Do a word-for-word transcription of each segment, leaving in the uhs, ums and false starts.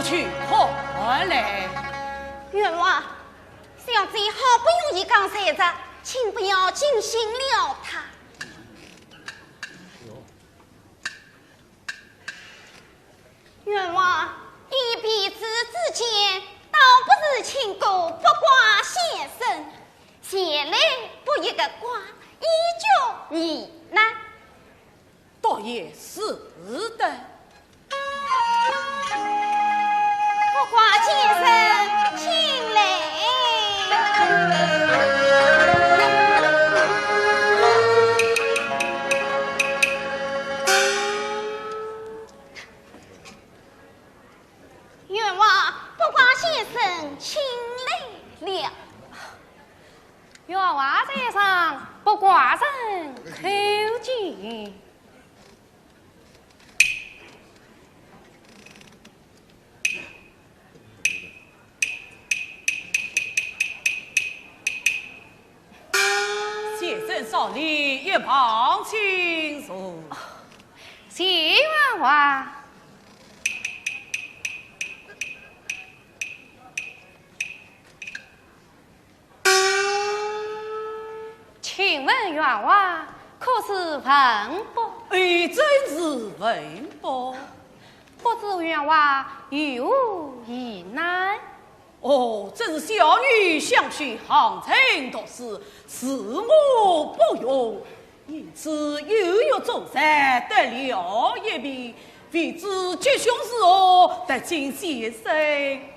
去看来。冤枉，小姐好不容易刚睡着，请不要惊醒了她。冤枉，以彼此之见，倒不如请个卜卦先生前来卜一个卦，以解疑难。 倒也是的。卜卦先生，请来。冤枉，卜卦先生请来了。冤枉在上，卜卦人叩见。 先生少礼，一旁请坐。谢冤枉。 请问冤枉，可是问卜？哎，正是问卜。不知冤枉有何疑难？哦，这是小女向去杭城读书，字母不用，因此犹有中山得了一名，未知吉凶如何，得请先生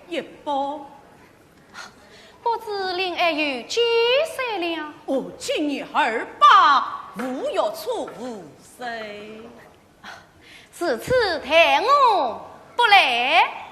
一卜。 不知令爱有几岁了？哦，今年二八，无月初五生。如此待我卜来。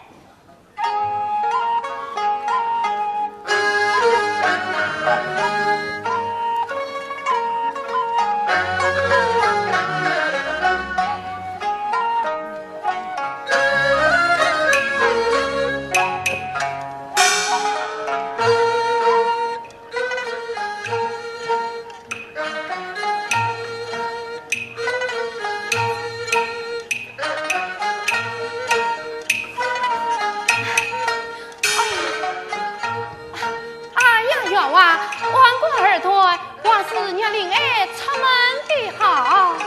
哎呀，冤枉，枉我耳朵，还是让令爱出门的好。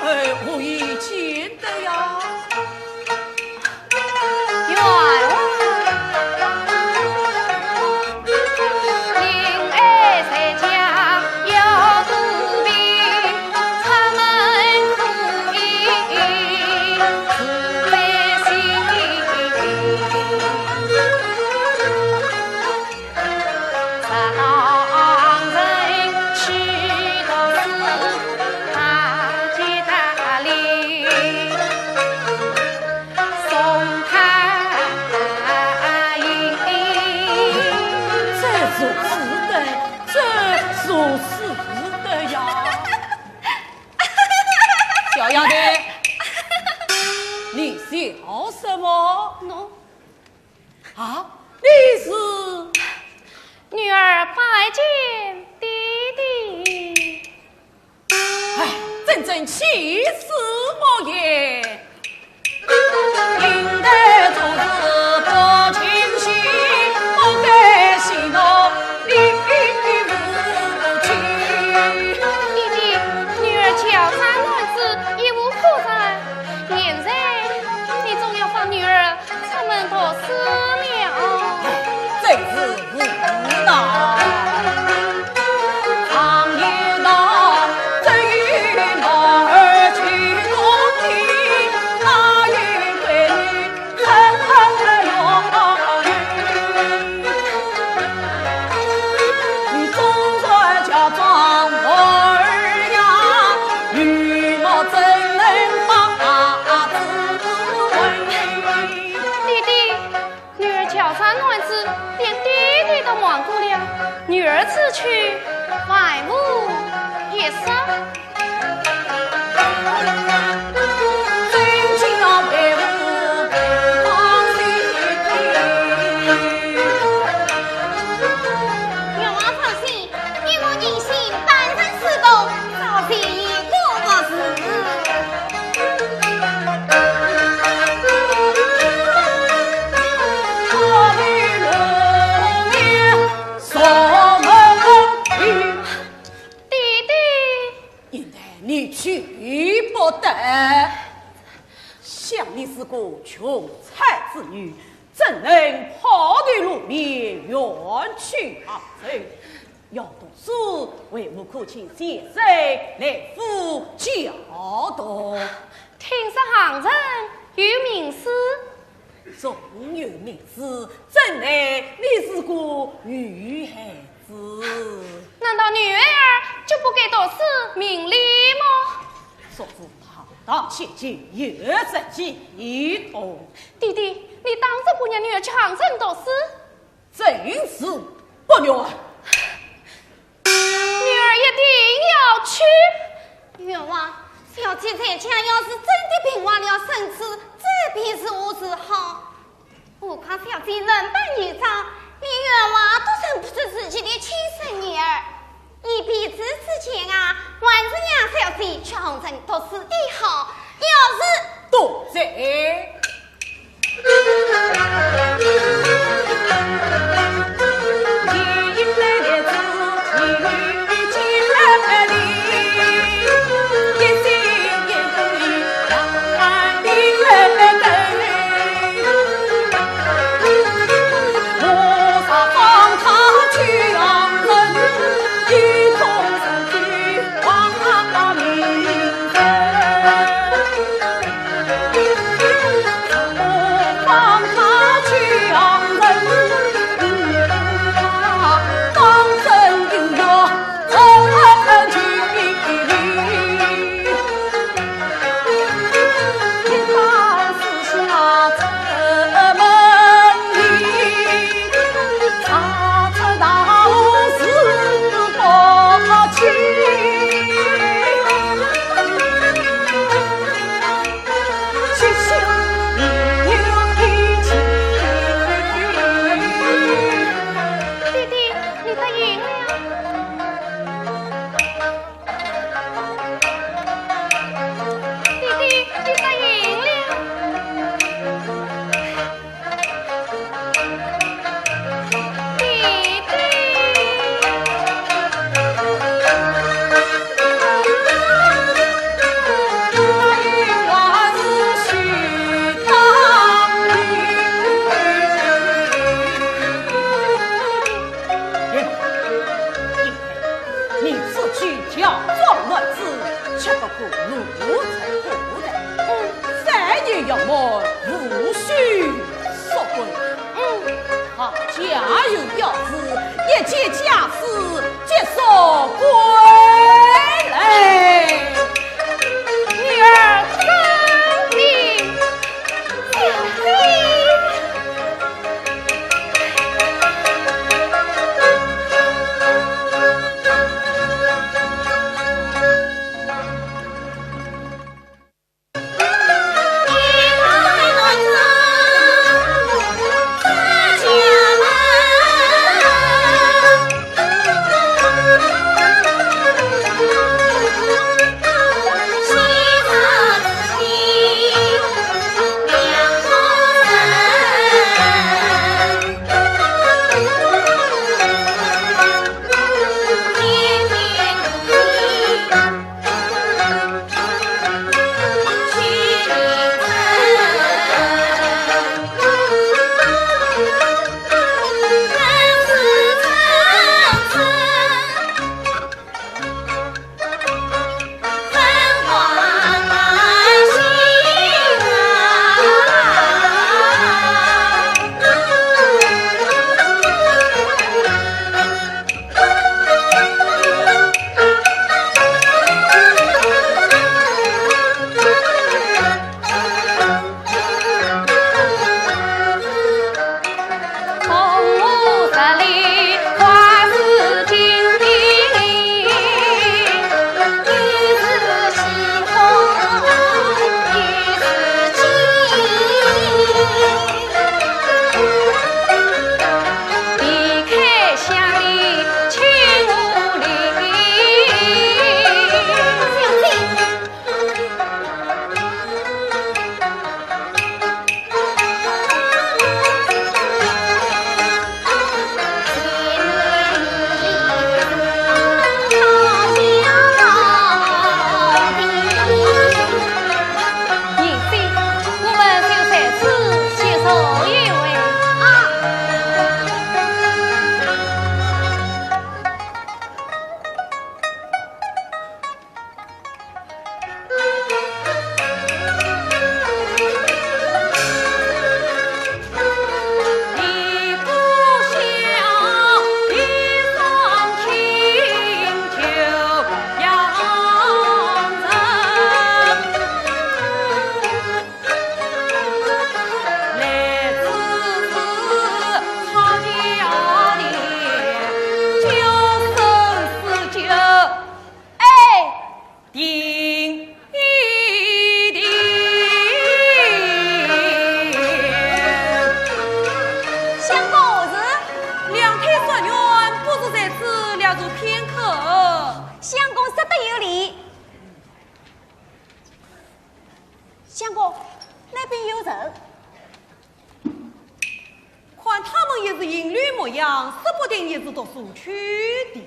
哎，何以见得呀？ 冤枉，令爱在家要自便，出门可以自在心。上人去读书，大吉大利。 送他一。这如何得，这如何得呀？小丫头，你笑什么？喏。啊，你是？女儿拜见爹爹。 哎，真正气死我也！应该做事不清醒，不该喜怒，你无情。爹爹，女儿巧善断事，一无可然。现在你总要放女儿 出门读书了。真是无奈。常言道，只有男儿去做官，哪有闺女出头？你总算嫁妆儿呀，女貌怎能把子问？爹爹， 女儿巧善断事，连爹爹都瞒过了。女儿此去，万无一失。真叫为父放心。冤枉放心，因我疑心半人之徒，早些一个不是。无才之女，怎能抛头露面，远去杭州？要读书，为何可请先生来府教读？听说杭州有名师。纵有名师，怎奈你是个女孩子。难道女儿就不该读书明理么？说是堂堂千金，有什几多？弟弟，你当真不让女儿去杭州读书？真是不愿。女儿一定要去。冤枉，小姐在家要是真的病坏了身子，这便如何是好？何况小姐人本年长，连冤枉都认不出自己的亲生女儿。 一边之间啊，还是让小姐去杭州读书的好，要是多嘴。弟弟，你答应了。 弟弟，你答应了。弟弟。你此去乔装男子，岂不可奴才不得？三年刑满，无须索贿。嗯。好，假有标致，一件家私，即索归来。女儿遵命。是银绿模样，说不定也是读书去的。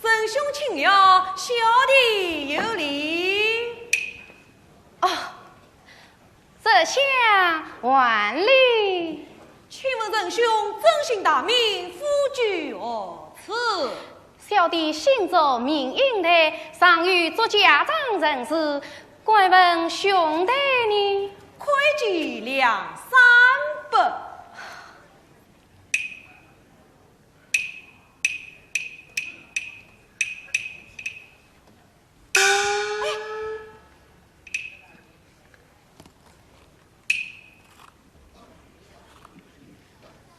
仁兄请了，小弟有礼。哦，这厢还礼。请问仁兄尊姓大名，府居何处？小弟姓祝，名应台，上有做嫁妆人氏，敢问兄台呢？会计两三百。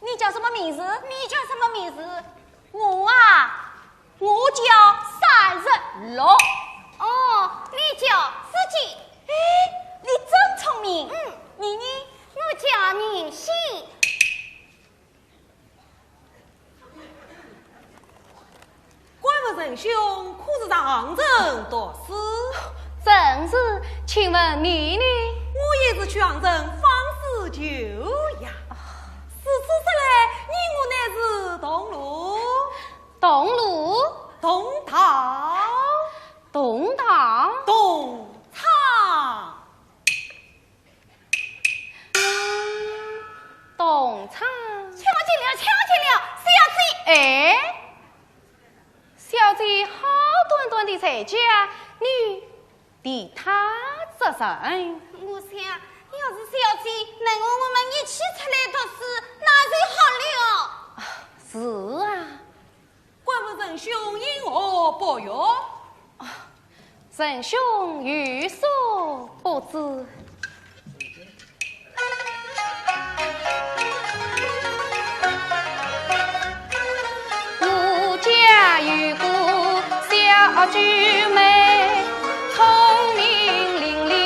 你叫什么名字？你叫什么名字？我啊，我叫三十六。哦，你叫四季。哎，你真聪明。嗯，你呢？我叫明喜。 敢问仁兄可是上城读书？正是，请问你呢？我也是去上城访师求学呀。如此说来，你我乃是同路？同路？同道？同道？同窗。 同窗。巧极了，巧极了，小姐。哎，小姐好端端的在家，你提她作甚？我想，要是小姐能和我们一起出来读书，那就好了。啊，是啊。 敢问仁兄因何不悦？啊，仁兄有所不知。我家有个小九妹，聪明伶俐，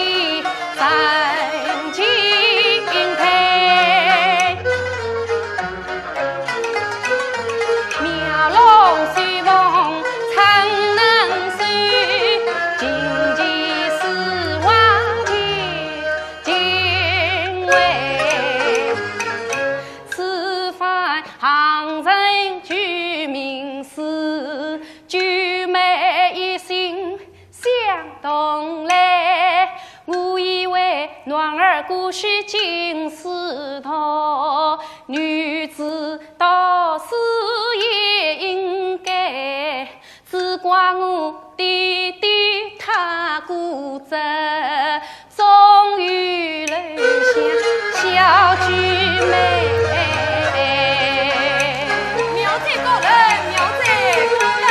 妙哉高人，妙哉高人。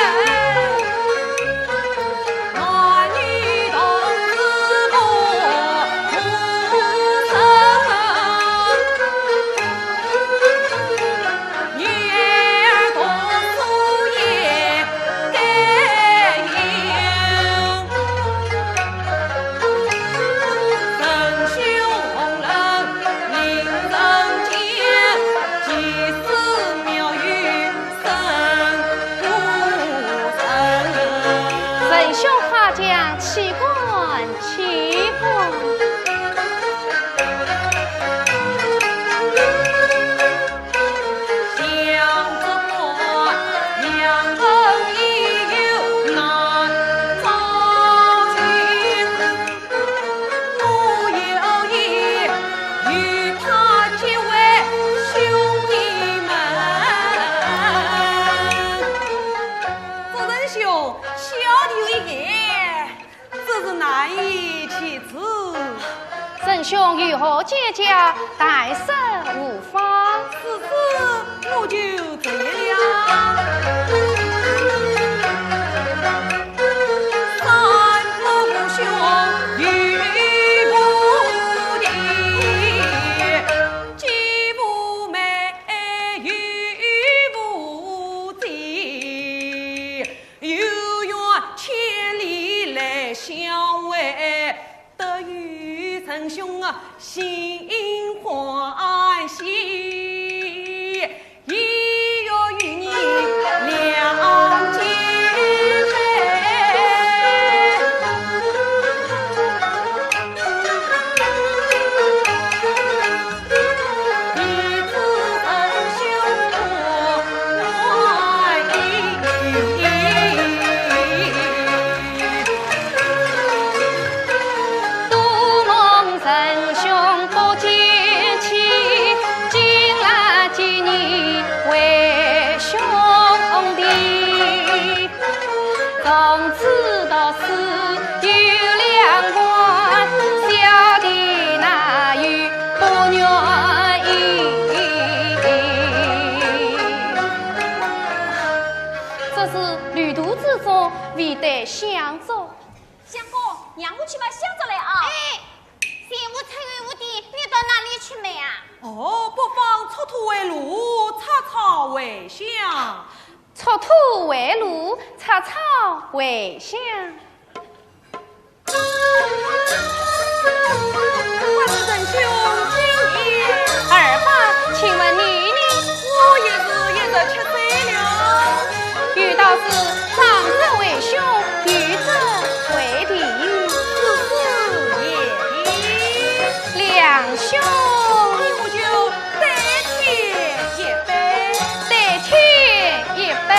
仁兄夸奖，岂敢岂敢。 祝仁兄，小弟有一言，只是难以启齿。仁兄有何见教，但说无妨。如此，我就直言了。中，未得香烛。相公，让我去买香烛来啊。哎，闲话吹远点，你到哪里去买啊？哦，北方出土为炉，插草为香。出土为炉，插草为香。 花枝仁兄，请便。二伯，请问你呢？我也是一日吃醉了。有道是长者为兄，幼者为弟。是，是，贤弟。梁兄。我就代替一杯。代替一杯。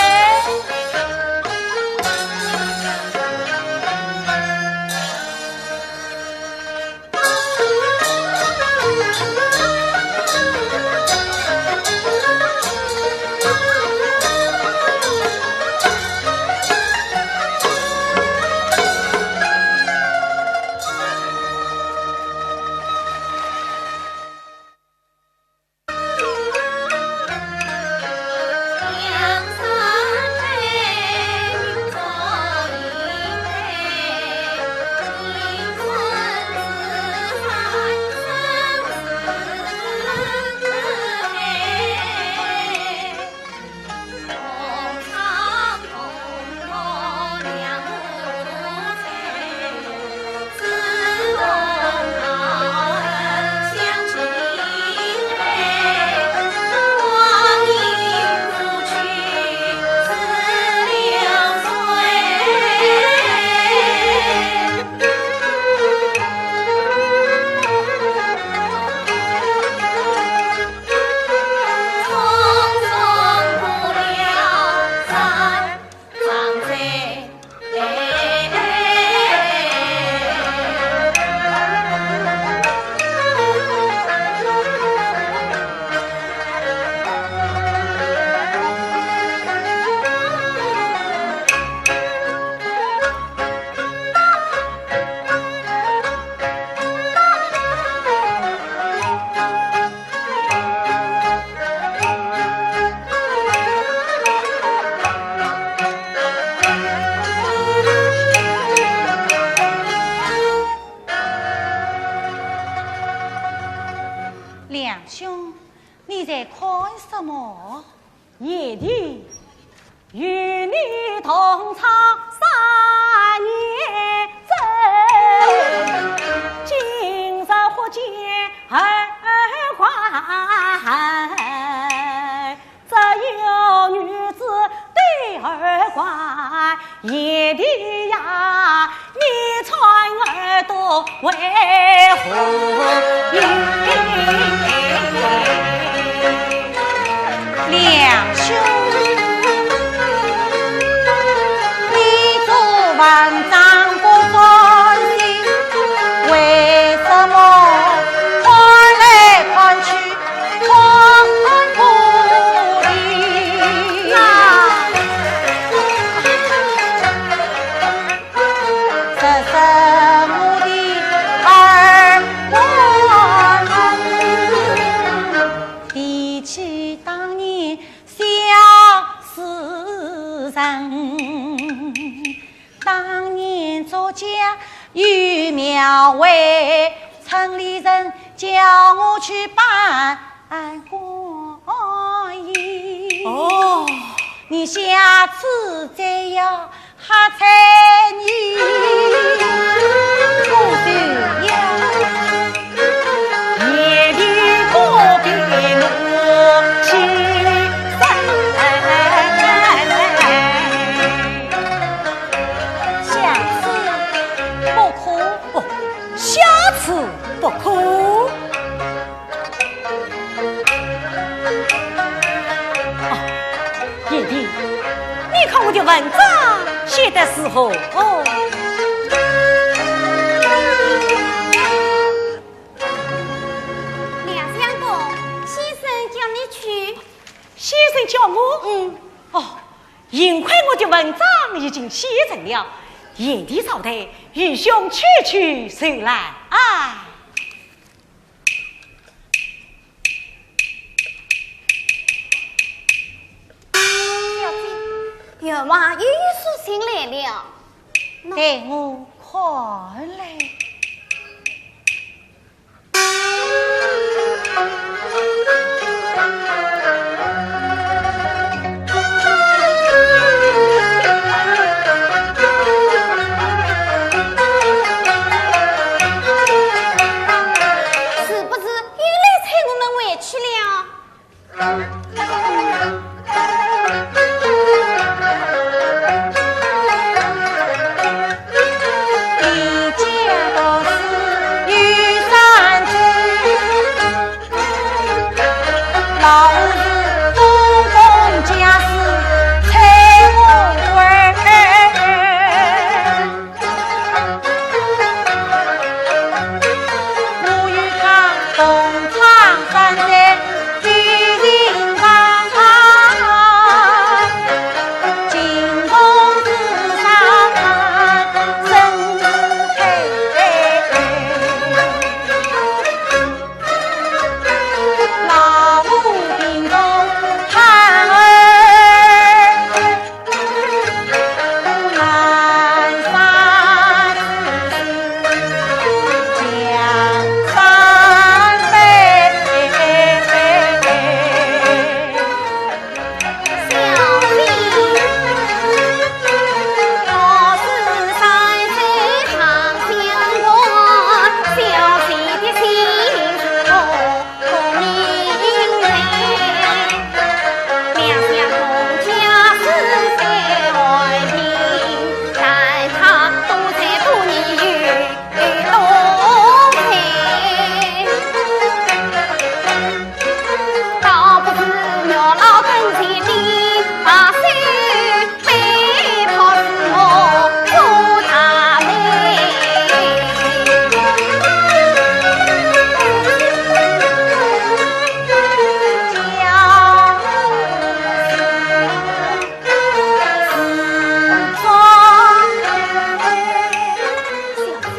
梁兄，你在看什么？贤弟，与你同窗三年整，今日忽见二官。 只有女子对二官，贤弟呀，你穿耳朵为何语？梁兄，你做文章不专心，为什么看来看去 当年作家有描绘，村里人叫我去扮官衣。哦，你下次再要 好彩你不需要，夜里不必怒气生。下次不可，不，下次不可。 啊，贤弟，你看我的文章写得如何？哦，梁相公，先生叫你去。先生叫我？嗯。哦，幸亏我的文章已经写成了，贤弟稍待，愚兄去去就来。哎。员外有书信来了。那待我看来。 是不是又来催我们回去了？ 小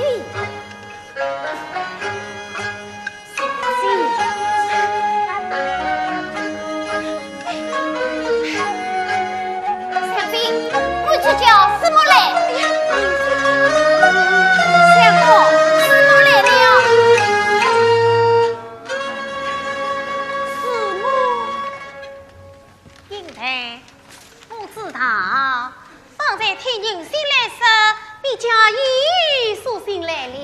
姐，小姐，我去叫师母来。相公，师母来了。师母。 英台，不知道，方才听人信来说，你家有书信来了。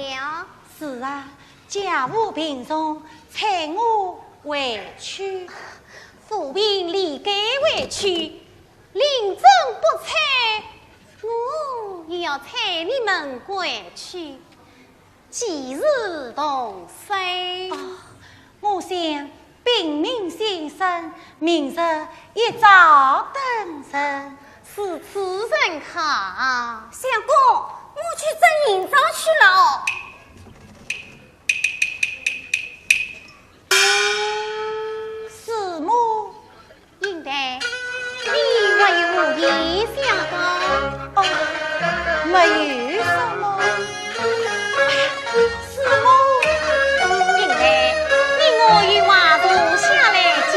是啊，家父病重，催我回去。父病理该回去，临终不催，我也要催你们回去。 几时动身？哦，我想禀明先生，明日一早登程。如此甚好。相公，我去蒸营造去了。师母。 英台，你还有无言相告？哦，没有什么。哎呀，师母。英台，你我有话坐下来讲。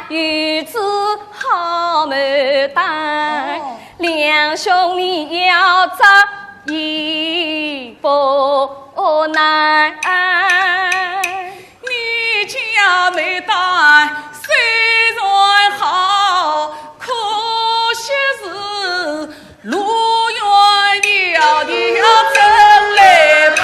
有子好牡丹，哦。两兄弟要着也不难。你家牡丹虽然好，可惜是 路远迢迢怎来盼？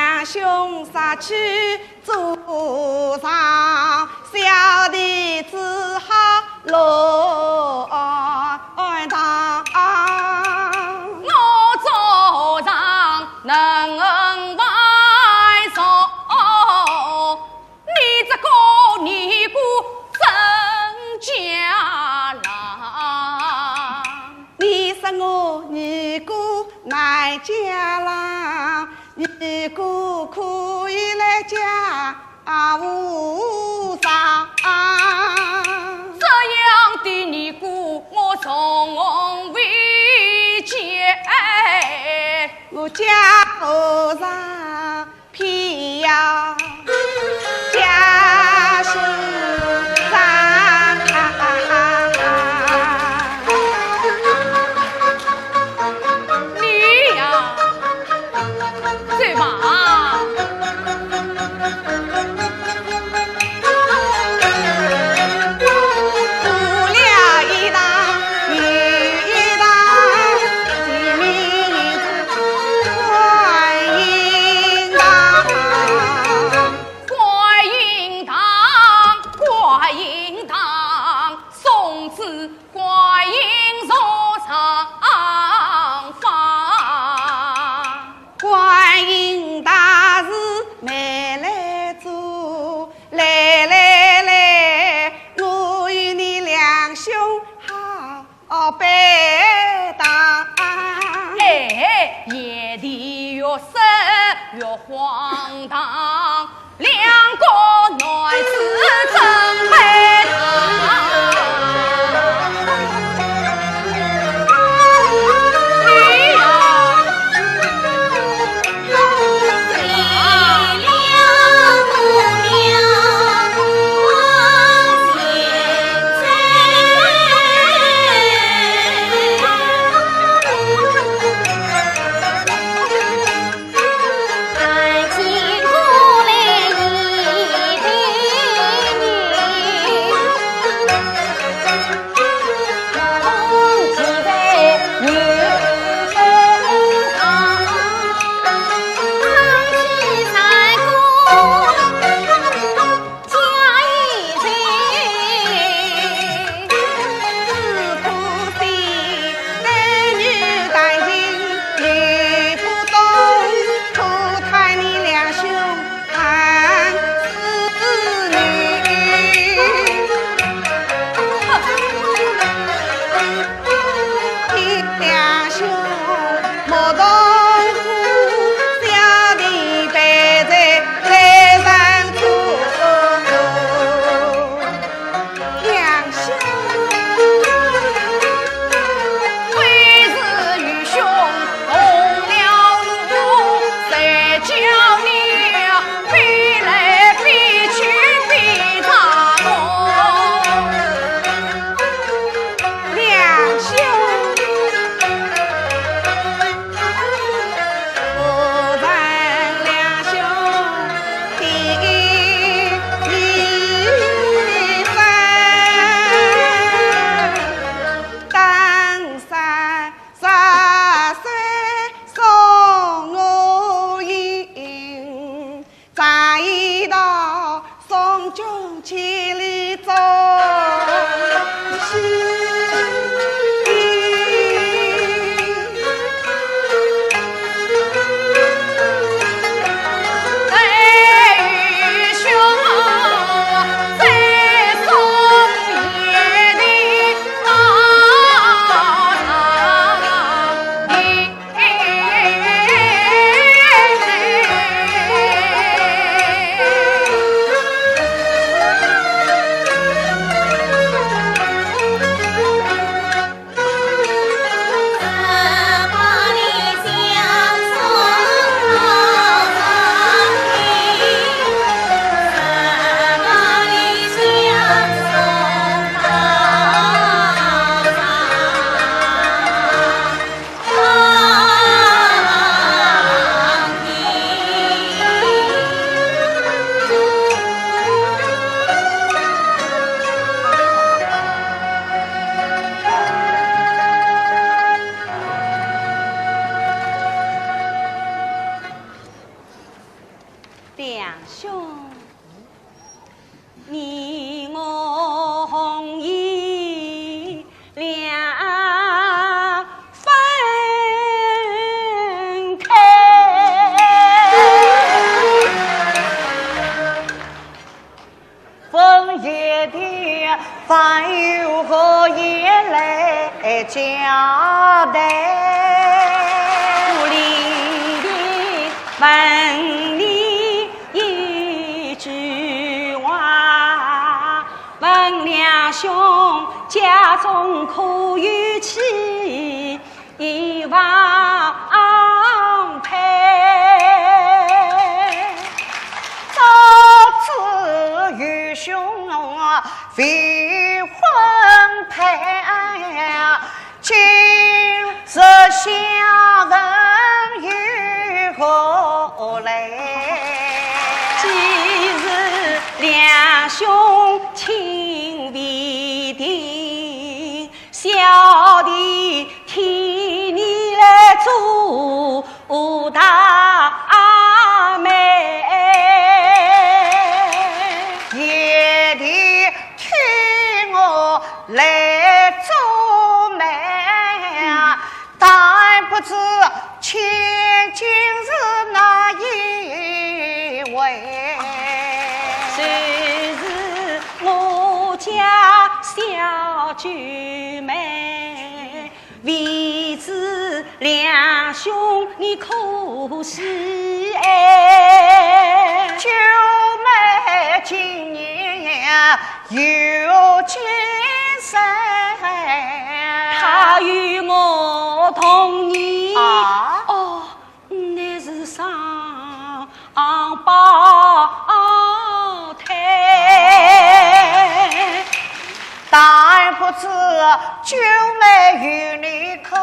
两兄杀去做场，小弟只好落堂。我做场能还手，你这个尼姑沈家郎。你说我尼姑卖家郎， 尼姑可以来家无上。这样的尼姑我从何为见？我家和尚偏要家和尚。你呀， 走吧。过了一堂又一堂，前面是观音堂。观音堂，观音堂，送子 观音坐上方。观音大士慢来坐，来来来，我与你两兄好拜堂。哎，贤弟越说越荒唐， 两个男子真配郎。梁兄，你我红颜两分开。 分别的烦忧和眼泪交代。我临别问你一句话，问梁兄家中可有妻？ 已忘怀。早知愚兄未婚配，今日下问有何赖？既是梁兄情未定， 小弟替你来做大媒。贤弟替我来做媒，但不知千金是哪一位？就是我家小九妹，未知梁兄你可喜爱？九妹今年 有几岁？她与我同年。啊？哦，乃是双胞胎。但不知九妹与你可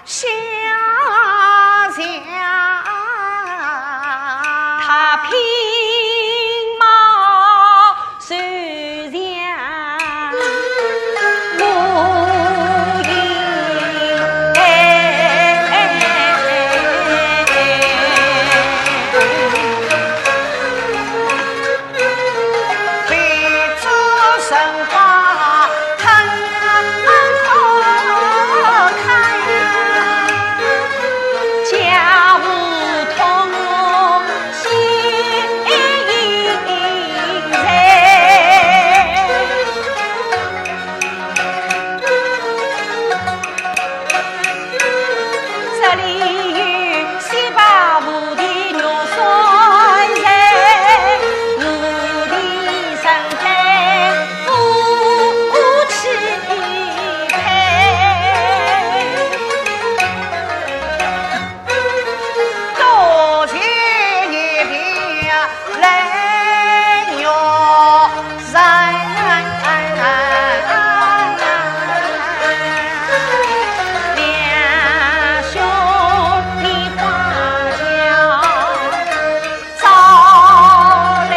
相像？她品貌虽像我有爱。 这里有西伯母的玉山山，我的身在夫妻配。 多谢一别来玉山。梁兄你花轿早来。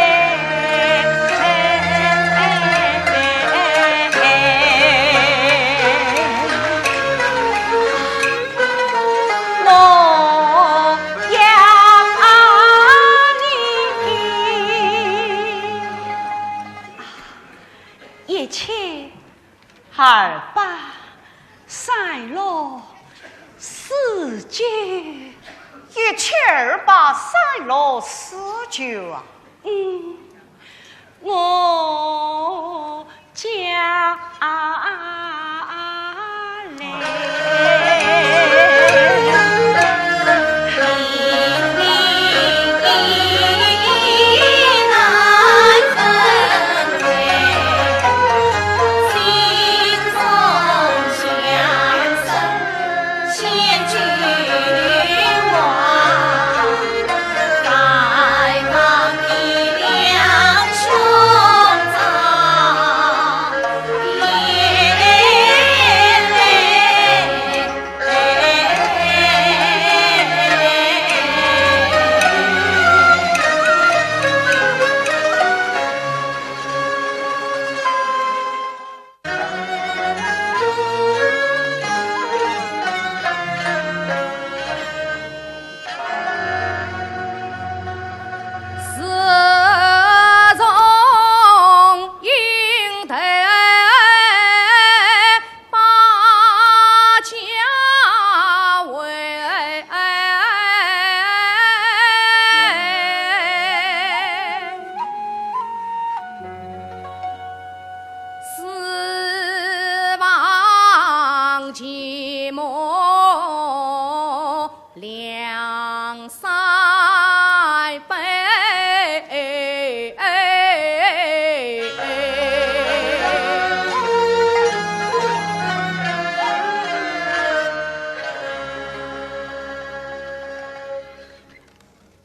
我要你。一七二八三六四九。一七二八三六四九啊。嗯，我 家来。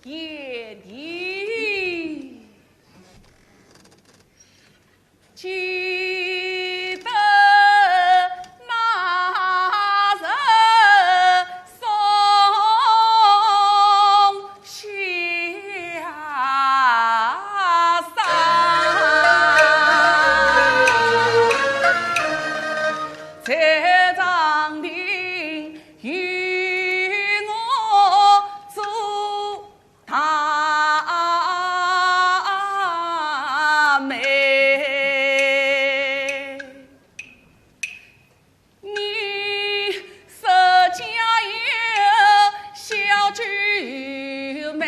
贤弟，记得那日送下山，在长亭 与我做大媒。你自家有小九妹，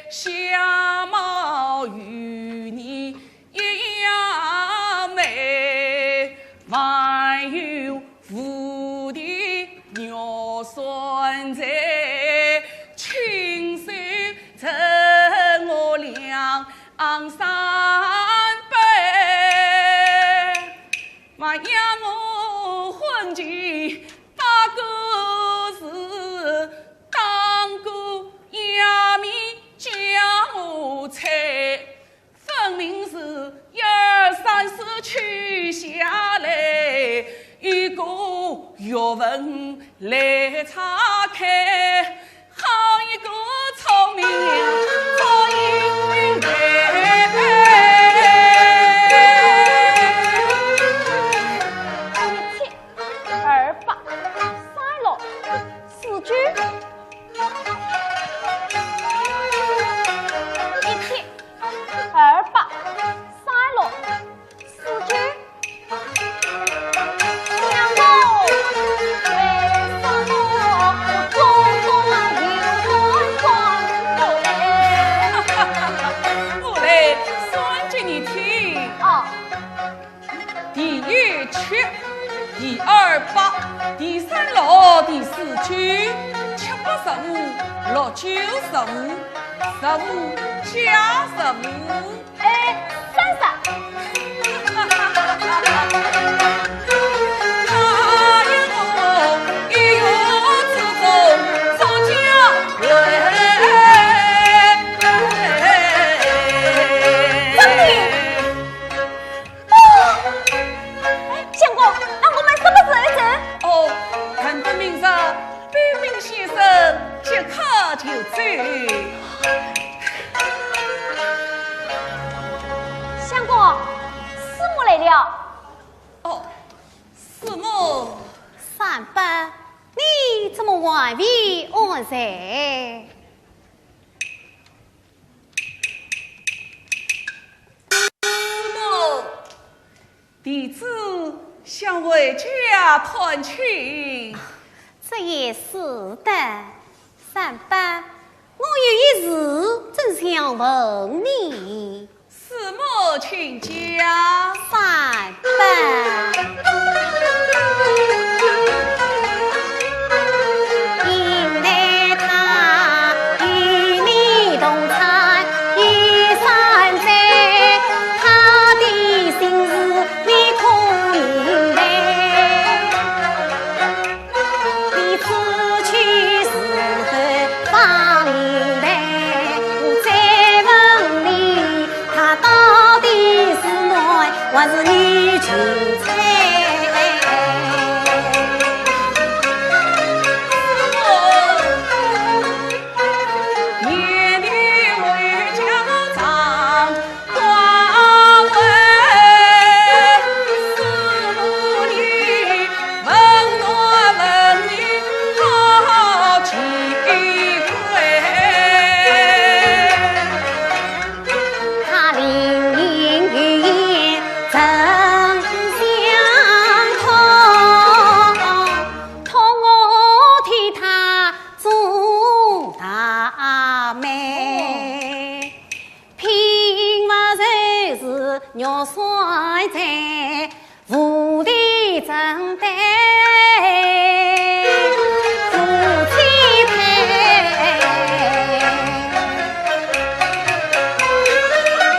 相貌与你 一样美，还有无敌玉山在，亲手赠我两三杯。还要我婚期八个字，当个夜面叫我猜。 分明是一二三四取下来，一个学问来拆开，好一个聪明人做英雄。一七二八三六四九，一七 二八三六四九。相公，为什么我刚刚又算不对？我来算给你听。哦。 第一七，第二八，第三六，第四九，七八十五，六九十五，十五加十五。哎，三三。那一个一月之中，作家人。真的？ 哦，哎，相公，那我们什么时候走？哦，等到明日，北平先生即刻就走。相公，师母来了。哦，师母。三伯，你怎么还未安睡？ 师母，弟子想回家探亲。这也使得。三伯，我有一事正想问你。师母，请讲。三伯。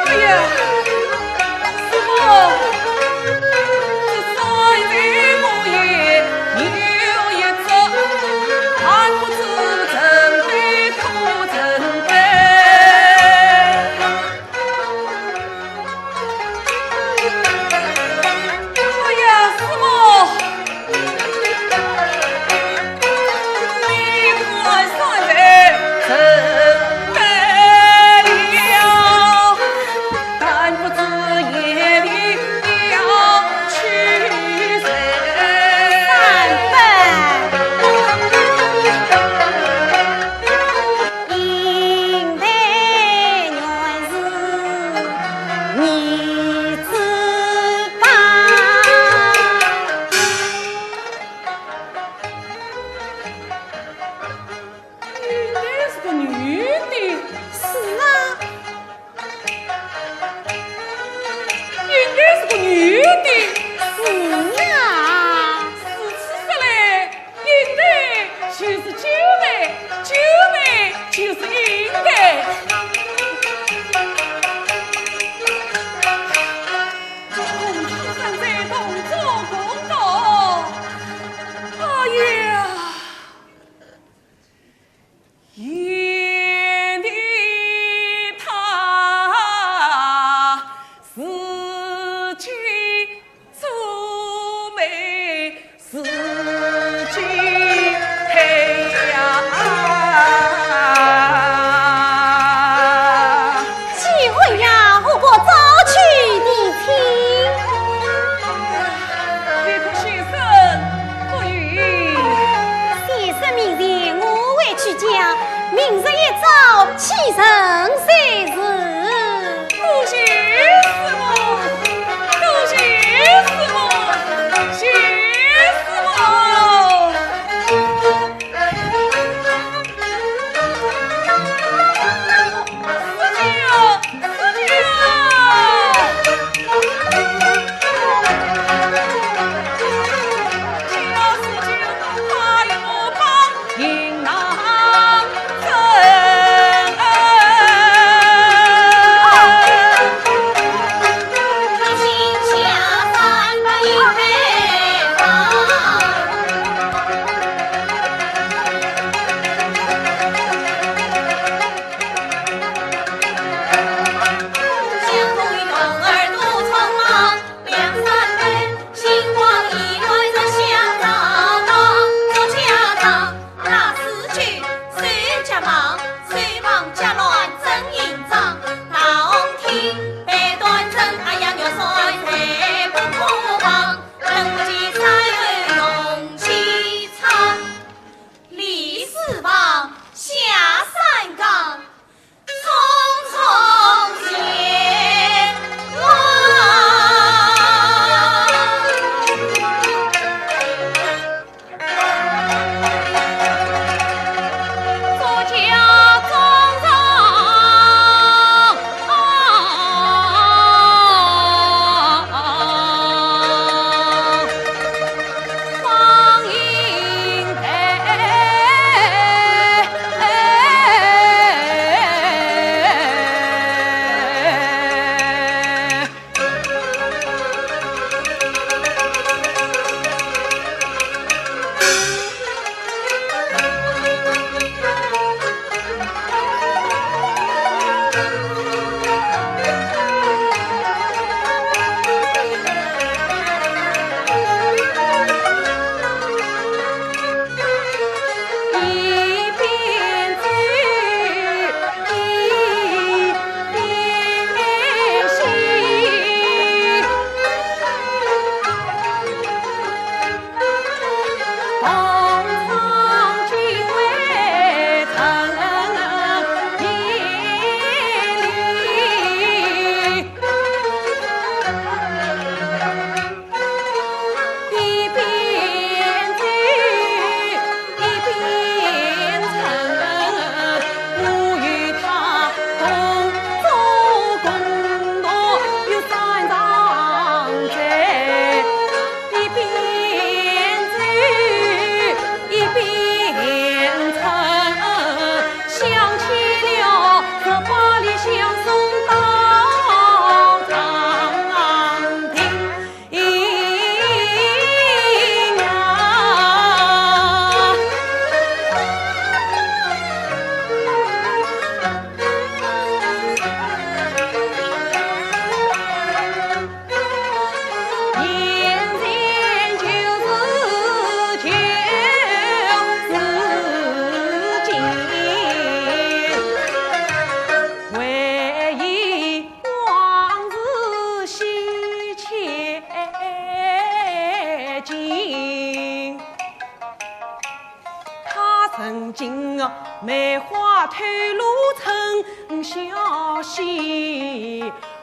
哎呀，师母，这山水木叶又一折，还不知怎对可折。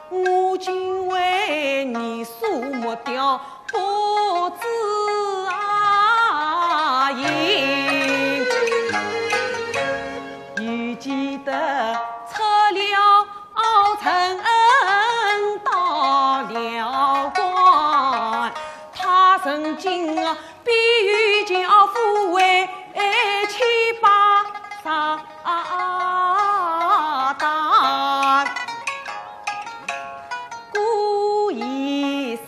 我今为你数木雕不知啊影，又记得出了城到了关，他曾经啊 比喻樵夫为妻把撒旦。过一山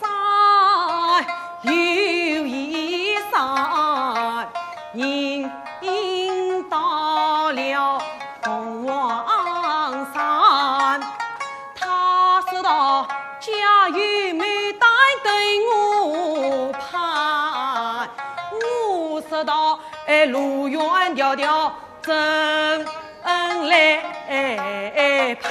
又一山，人到了凤凰山。 他说道：“家有牡丹等我盼。”我说道：“哎，路远迢迢怎来盼？”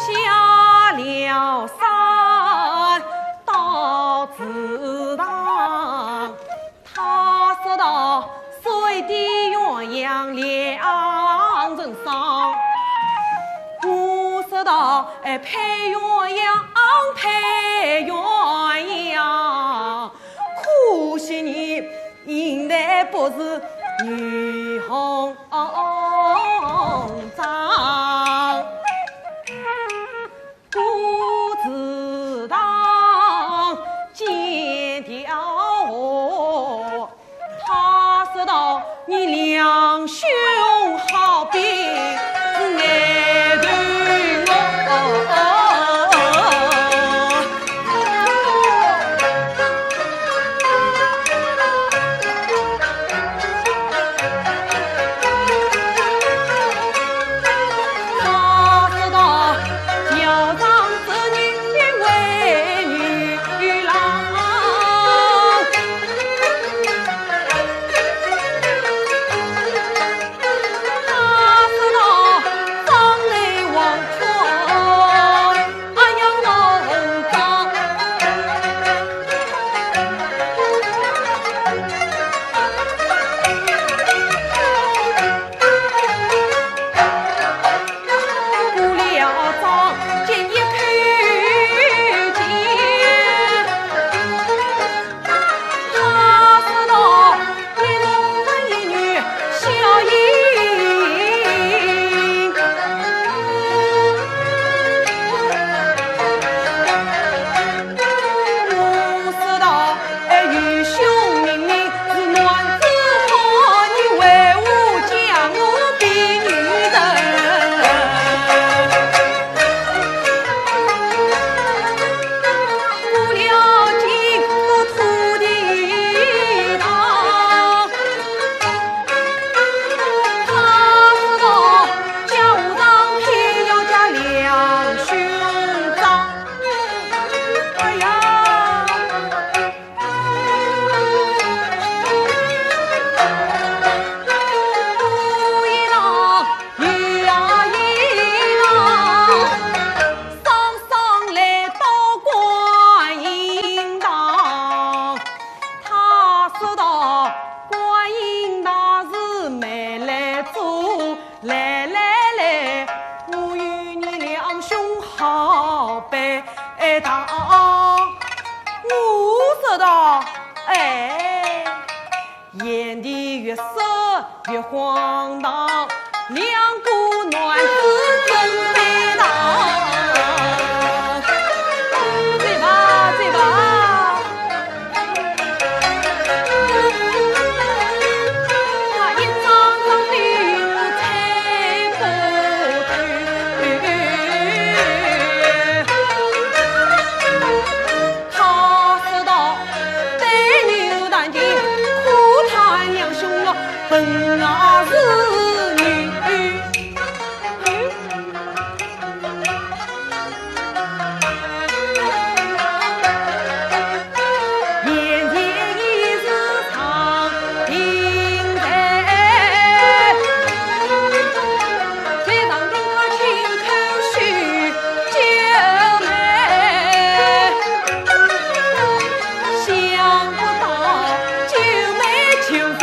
下了山到祠堂， 他说道：“水滴鸳鸯两成双。”我说道：“哎，配鸳鸯，配鸳鸯，可惜你应该不是女红妆。” 故祠堂见雕像，他说道：“你两兄好比是眼头哦。” 他说道：“桥上这女为女郎。”他说道：“妆奁黄昏，哎呀，黄昏。” 过了妆，见一口间，他说道：“一男一女笑盈盈。” 我说道：“哎，愚兄明明是男子汉，你为何将我比女人？”过了金銮土地堂，他说道：“家和尚偏要嫁两兄长。” 哎呀，一道又啊一道，双双来到观音堂。他说道：“观音大士慢来坐， 来来来，我与你两兄好拜堂。”我说道：“哎，炎帝御赐玉荒堂，两个男子怎拜堂？”走吧，走吧。 他说道：“对牛弹琴，可叹两兄笨啊是女。” 眼前已是长亭台，在堂中他轻叩须九妹，想不到九妹就是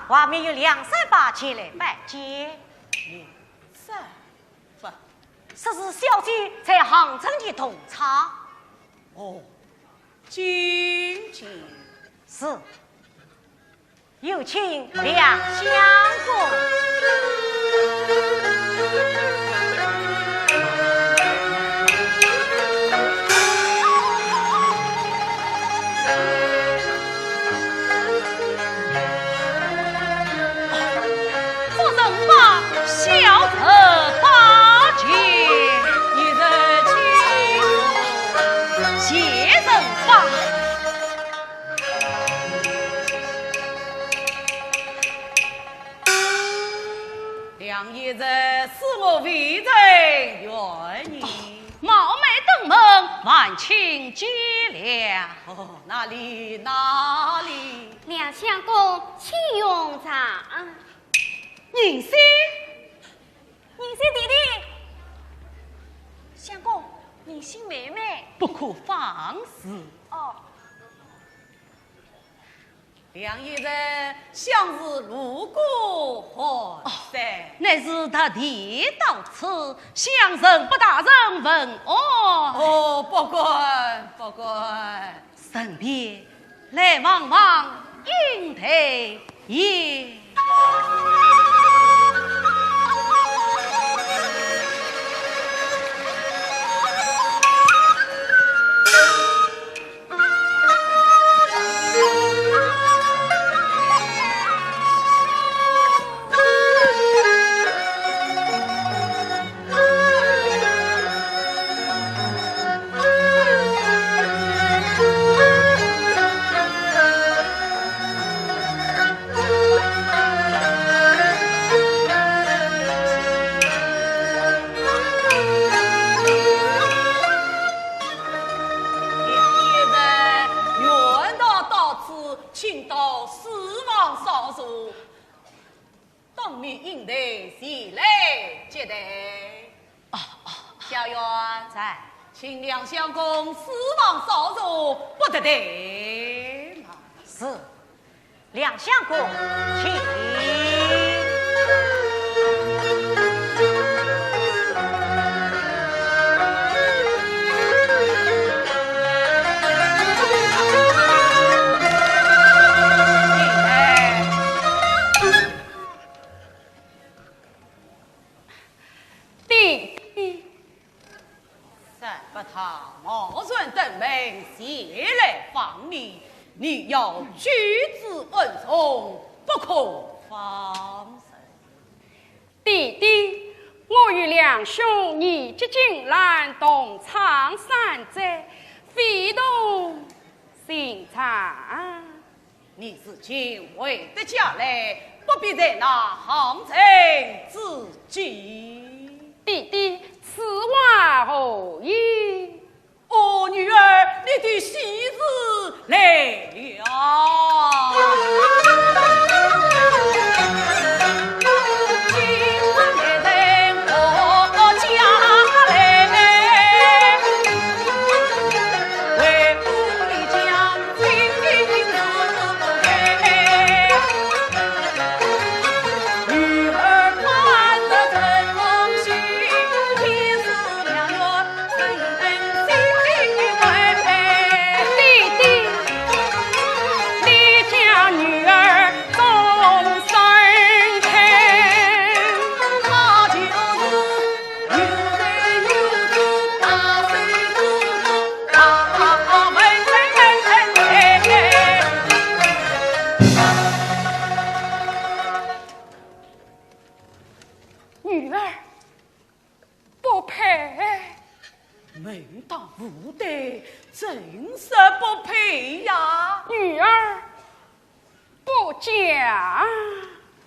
外面有梁山伯前来拜见。梁山伯？说是小姐在杭州的同窗。哦，请进。是。 有请梁相公。夫人拜，小侄拜见。一人请坐，谢人拜。 梁贤侄，恕我未曾远迎。冒昧登门，万请见谅。哦，哪里，哪里。梁相公，请用茶。银心。银心弟弟。相公，银心妹妹。不可放肆。哦。 梁贤侄，想是路过寒山。哦，乃是特地到此，想曾不大人问安。哦，不敢，不敢。顺便来望望英台爷。 梁贤侄，远道到此，请到书房稍坐，当面英台前来接待。哦，哦。小院。在。请梁相公书房稍坐，不得怠慢。是。 梁相公，请。弟弟。 三伯他冒然登门前来访你，你要举止稳重，不可放肆。弟弟，我与梁兄年纪近烂，同窗三载，非同寻常。 你如今回得家来，不必在那行情之际。弟弟，此话何意？哦，女儿，你的喜事来了。弟弟，你家女儿终身轻。 女儿不配。门当户对，怎说不配呀？女儿 不嫁。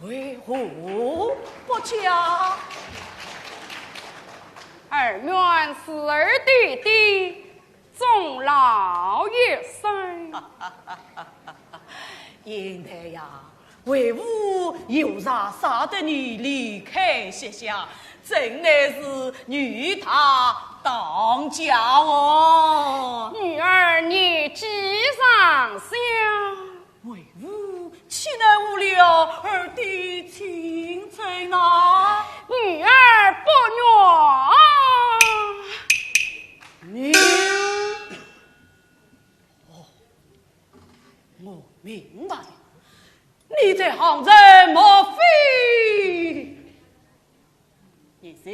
为何不嫁？儿愿侍儿弟弟终老一生。英台呀，为父有啥舍得你离开膝下，真乃是女大当嫁哦。女儿年纪尚小， 为父岂能误了儿的青春呐？女儿不愿。你，哦，我明白了，你这行人莫非……你说，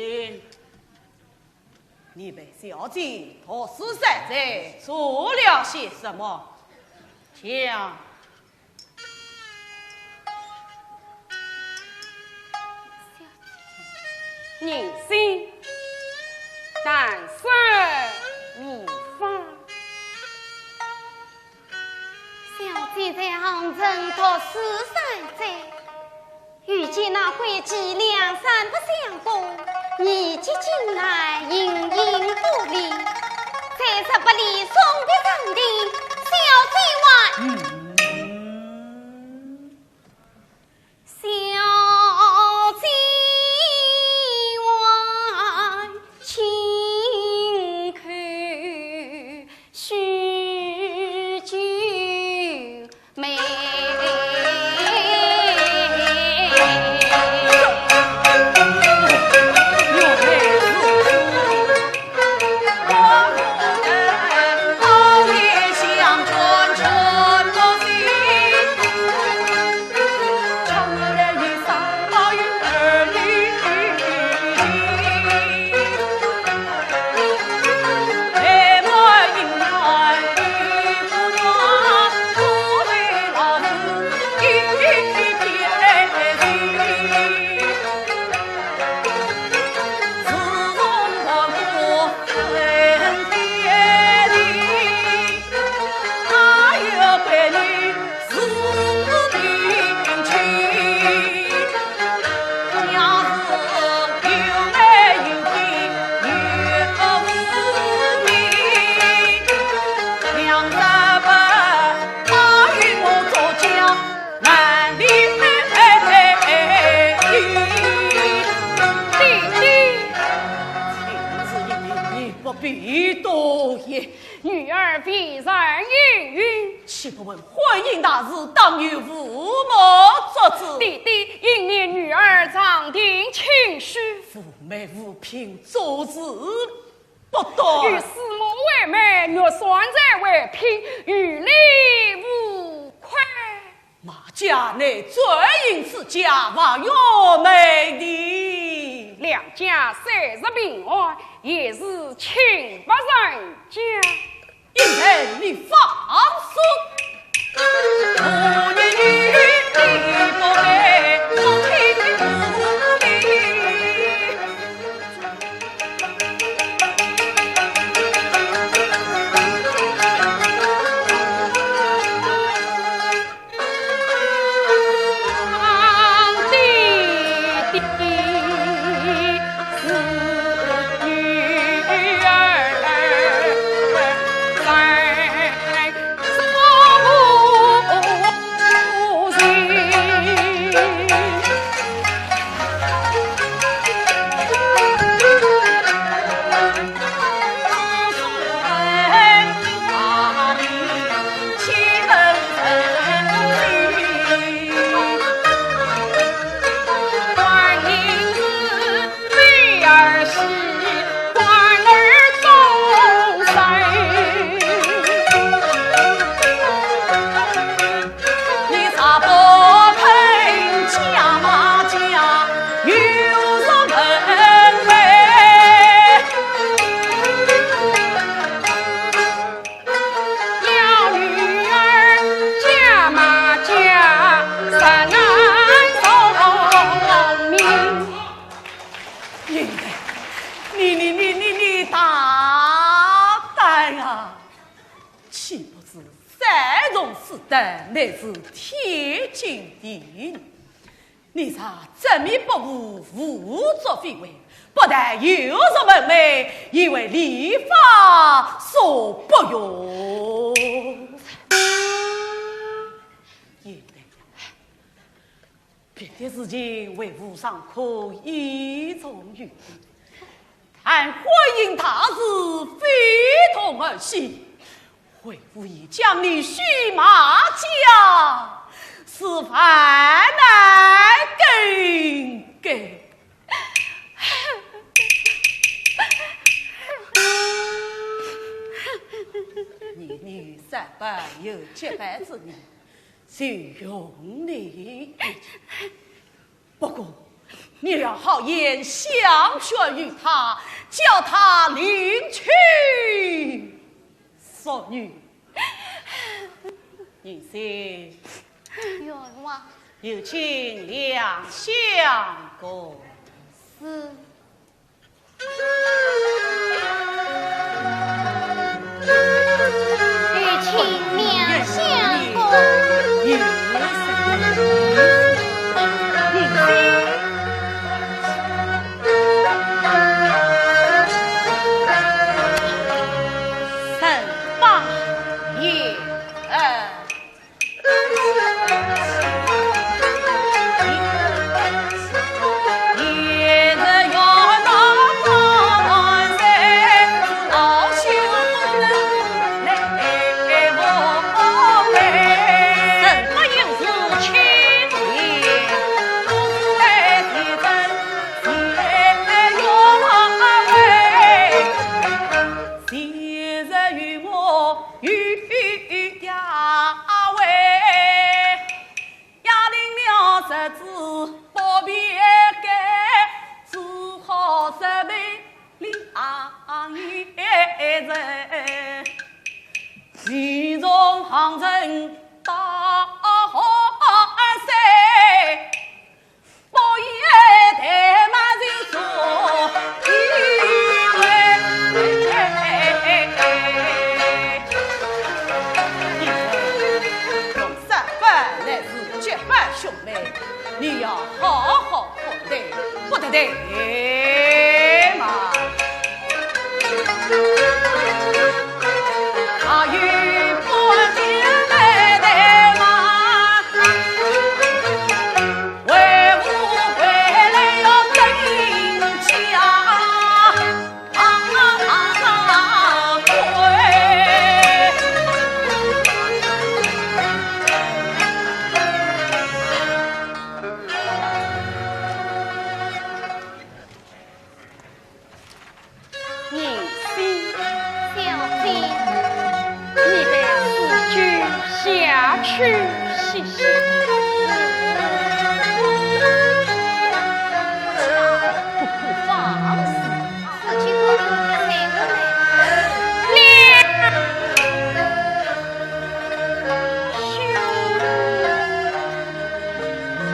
你陪小姐读书三载做了些什么？讲。 人心难舍无妨。小姐在杭州读书三载，与见那会计两三不相公，年纪近来形影不离，再说不离送别人的小姐还。嗯。 小姐还亲口许九妹。弟弟，你不必多言。 女儿未曾应允。岂不问婚姻大事，当有父母作主？弟弟，因念女儿常听亲书。父母无凭，做事不得。与师母为媒，玉扇簪为聘，有礼无亏。 马家乃纣王之家，还有美的。两家虽是平安，也是亲不成家。贤妹，你放肆！我言你不配，不听不理。你若不肯嫁马家，有入门嘞。要女儿嫁马家，实难成名。你，你，你，你，你大胆啊！岂不知 三从四德乃是天经地义。你若执迷不悟，胡作非为，不但有辱门楣，也为礼法所不容。贤妹呀， 别的事情为父尚可倚重于你，但婚姻大事非同儿戏，为父已将你许马家，是万难更改。你女三班有结拜之女，就容你一去。不过，你要好言相劝于她，叫她另娶淑女。 银心，冤枉。有请两相公。是。有请两相公。你要好好看待，不得怠慢。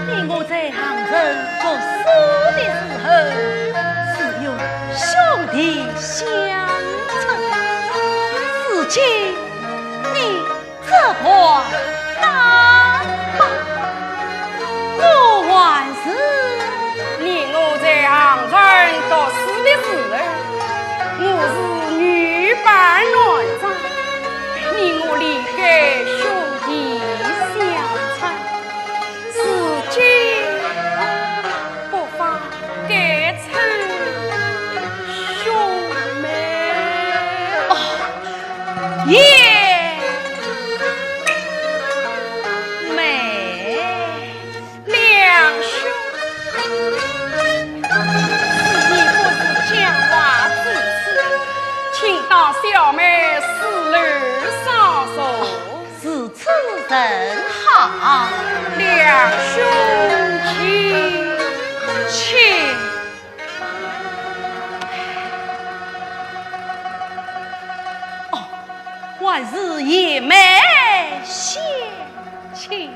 你我在杭州读书的时候，是有兄弟相称，如今你 这般打扮，我还是……你我在杭州读书的时候，我是女扮男装，你我理该兄弟相称，如今不妨改称兄妹。哦， 也美两兄，你不是讲话之事，请到小妹书楼上坐。如此甚好，两兄请。 哦，还是贤妹先请。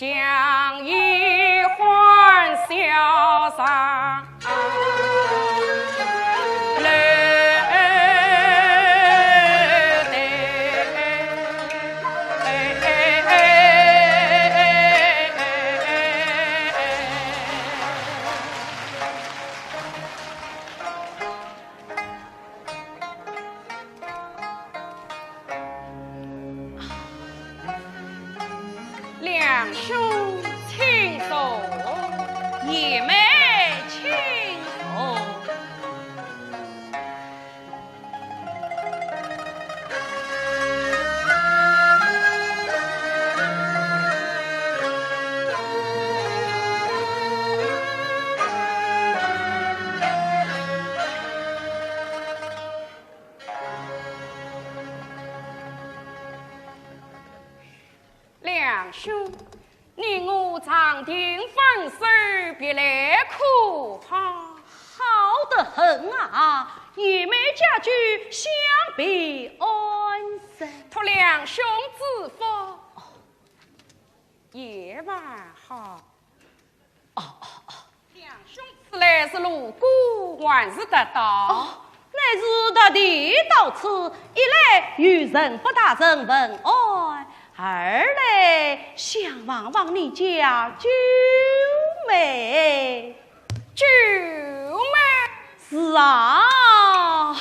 将衣欢笑上楼台。梁兄，请坐。贤妹，请坐。 梁兄，你我长亭分手，别来可好？好得很啊，贤妹家居，想必安生。托梁兄之福，也还好。 哦，哦，哦。梁兄此来是路过，还是特到？哦，乃是特地到此，一来与陈福大人问安，二来想望望你家九妹。九妹？ 是啊。啊？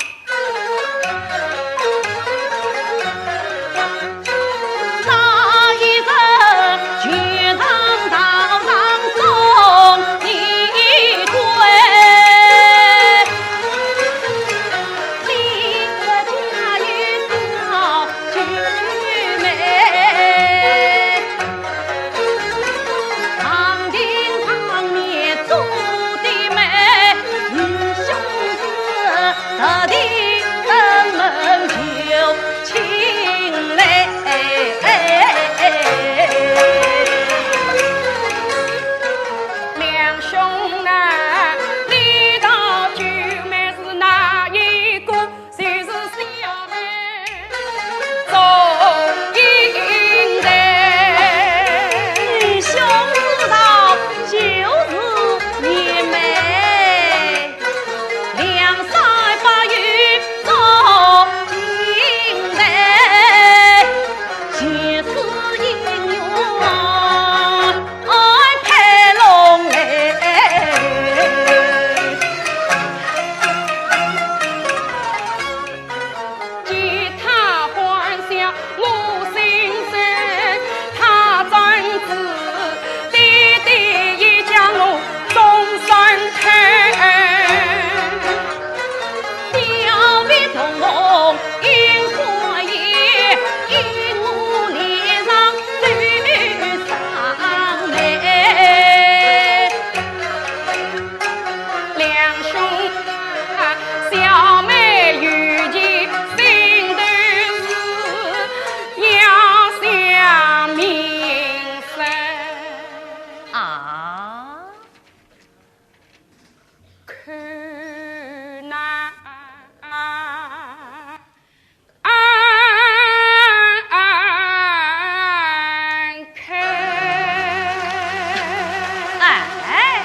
哎，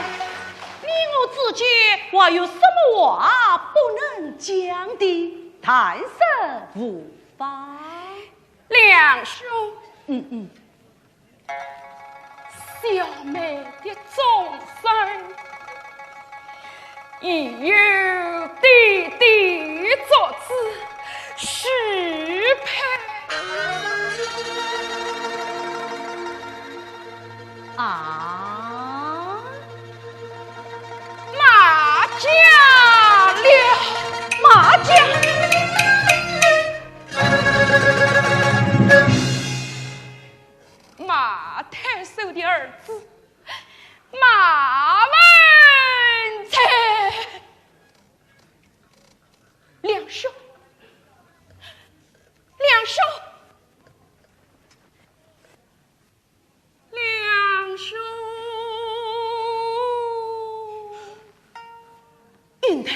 你我之间还有什么话不能讲的？谈甚无妨。梁兄，嗯，嗯。 小妹的终身，已由爹爹作主，许配。啊？马家了，马家。 马太守的儿子，马文才。梁兄，梁兄，梁兄。云台，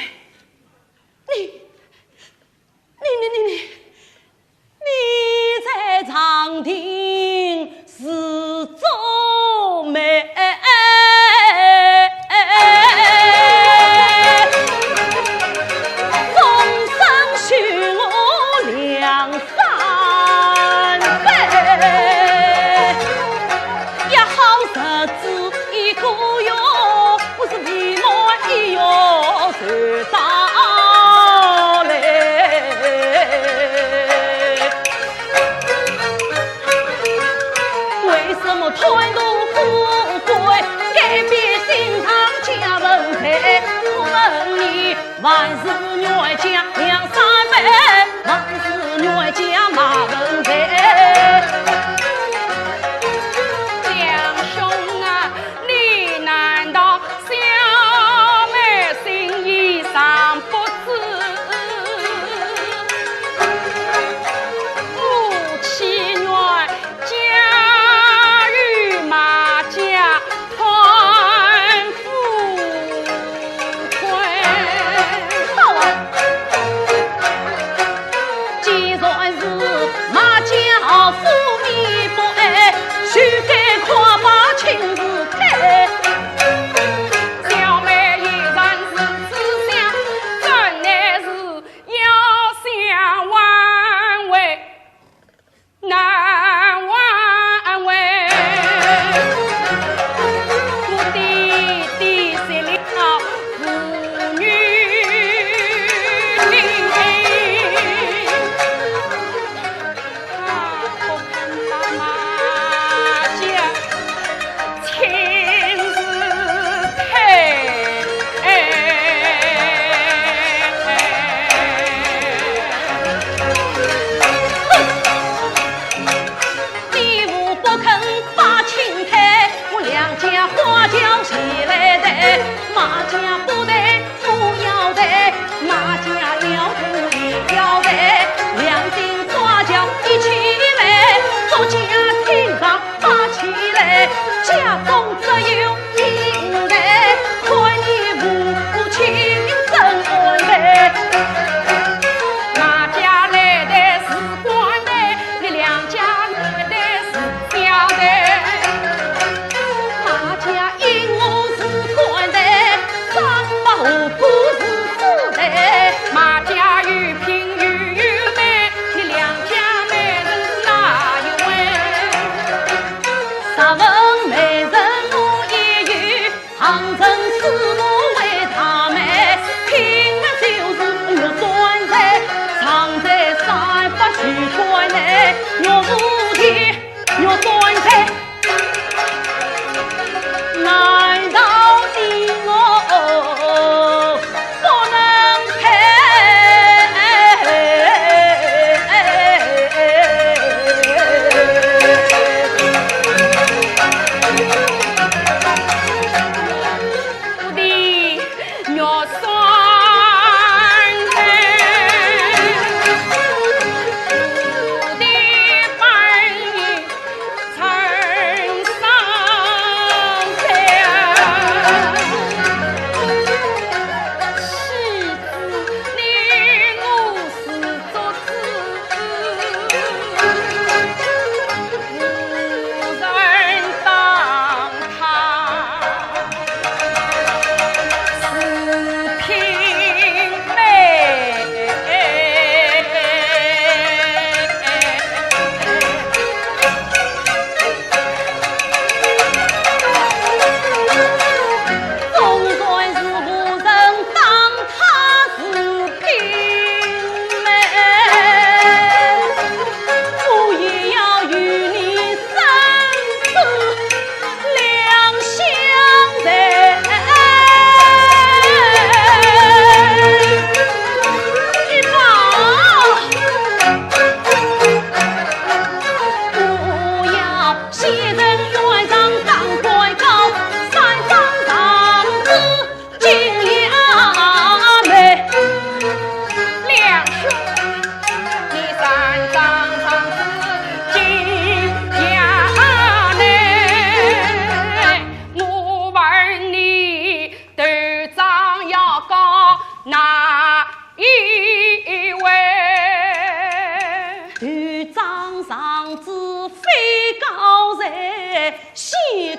你，你，你，你，你在长亭之中。万事冤家两三杯，万事冤家马文才。梁兄啊，你难道小妹心意尚不知？我岂愿 嫁与马家潘富贵。好啊！既然是马家富，你不爱，休该夸把亲事推。小妹一然如此想，怎奈是要想挽回 难挽回。我的爹爹失了父女情，他不肯把马家 亲事推。你父不肯把亲推，我梁家花轿谁来抬？马家不抬 不要抬，马家要抬也要抬，两顶花轿一起来，祝家亲上把起来，家中只有英台，看你父亲怎安排。马家来抬是官台，你梁家来抬是小台。马家 因我是官台，张伯虎不是子台。马家有品又有美，你梁家美人哪一位？若问美人我也有，杭城师母为她美，品的就是玉簪台，长在三百许官台，玉蝴蝶 玉簪台，难道你我不能配？我的 玉簪台，我的本意陈双台。岂知你我是做主，无人当他。 四品妹。纵然是无人当她是 品妹，我也要与你生死两相随。一宝，我要写成院上当官高，三张状纸 敬两妹。梁兄，你三张状纸敬两妹，我问你，头状要告哪一位？头状状纸非告谁，先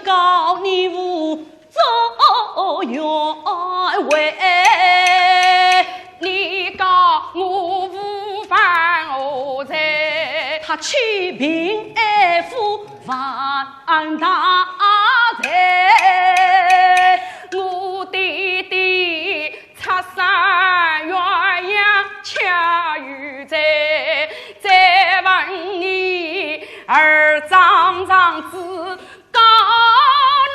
告你父 做冤枉。你告我父犯何罪？他欺贫爱富犯大罪。我爹爹拆山越洋恰有罪，再问你二状状纸 告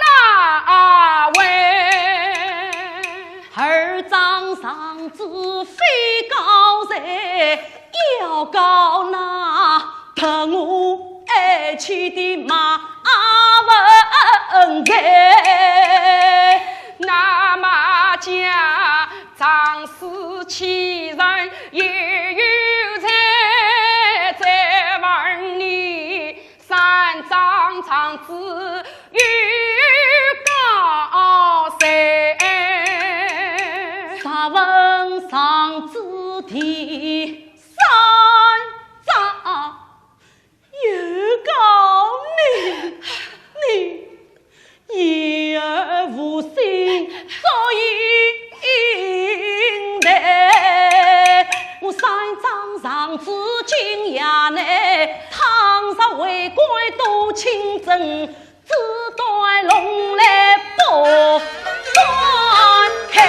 哪位？二状状纸告那得我爱妻的马文才。那马家仗势欺人，也有才，再问你三张状子有告谁？若问状子第三张，有告你，你言而无信，作以应对。我三张状子今夜内，倘若为官多清正， 只待龙来报官开。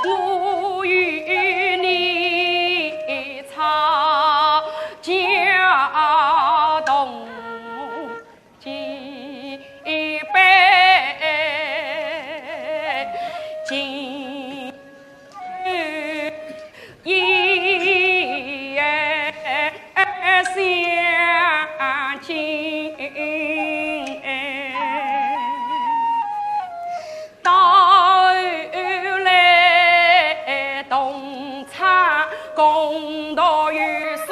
我与你吵架动机悲，今夜相见。 到后来同窗共度余生，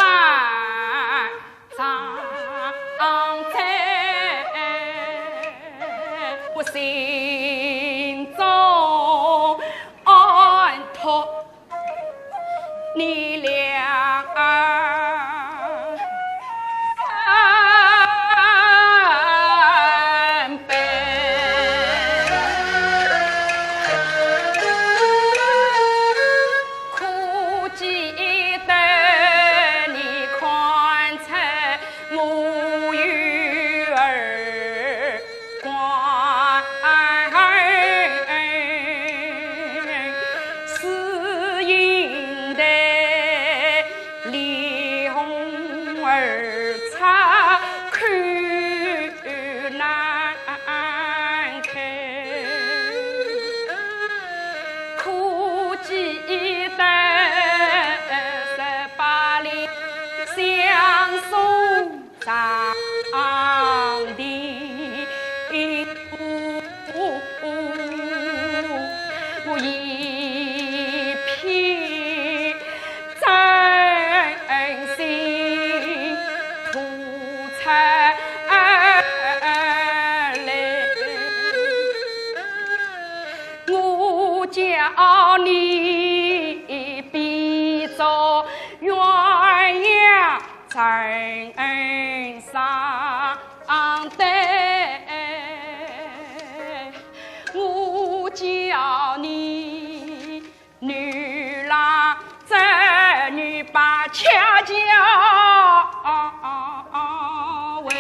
常在我心中安托 你两三杯。可记得你看在我有儿 光，是因得梨红儿茶口难开，可记得十八里相送 上的路，一片真心吐出来。我叫你别做鸳鸯 成双对，我叫你女郎织女把恰巧为，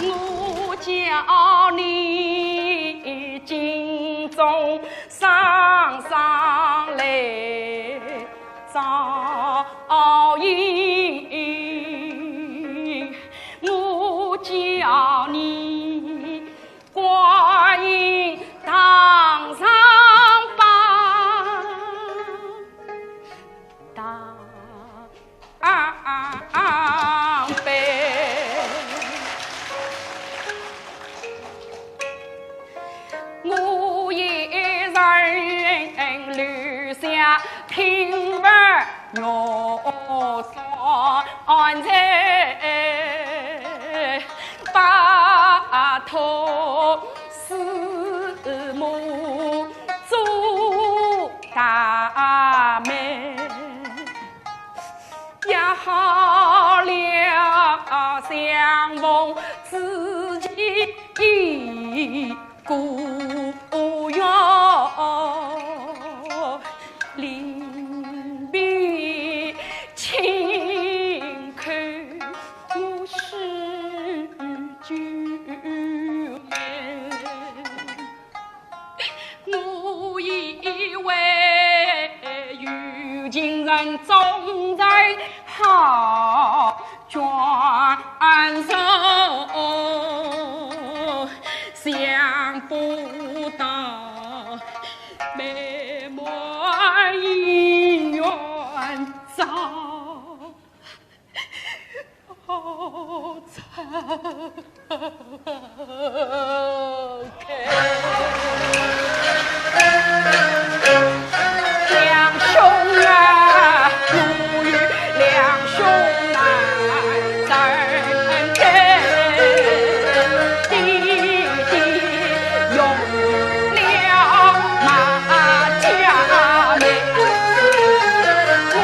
我叫你金钟双双来 照应，我叫你观音堂上拜，堂 啊，啊，啊，悲。我一人留下平白玉山在，拜托师母做大媒。 约好了相逢之期，故园临别亲叩我须酒杯。 我以为有情人终成好眷属，想不到美满姻缘早 好惨。两兄啊，我与两兄难分开。弟弟用了马家媒， 我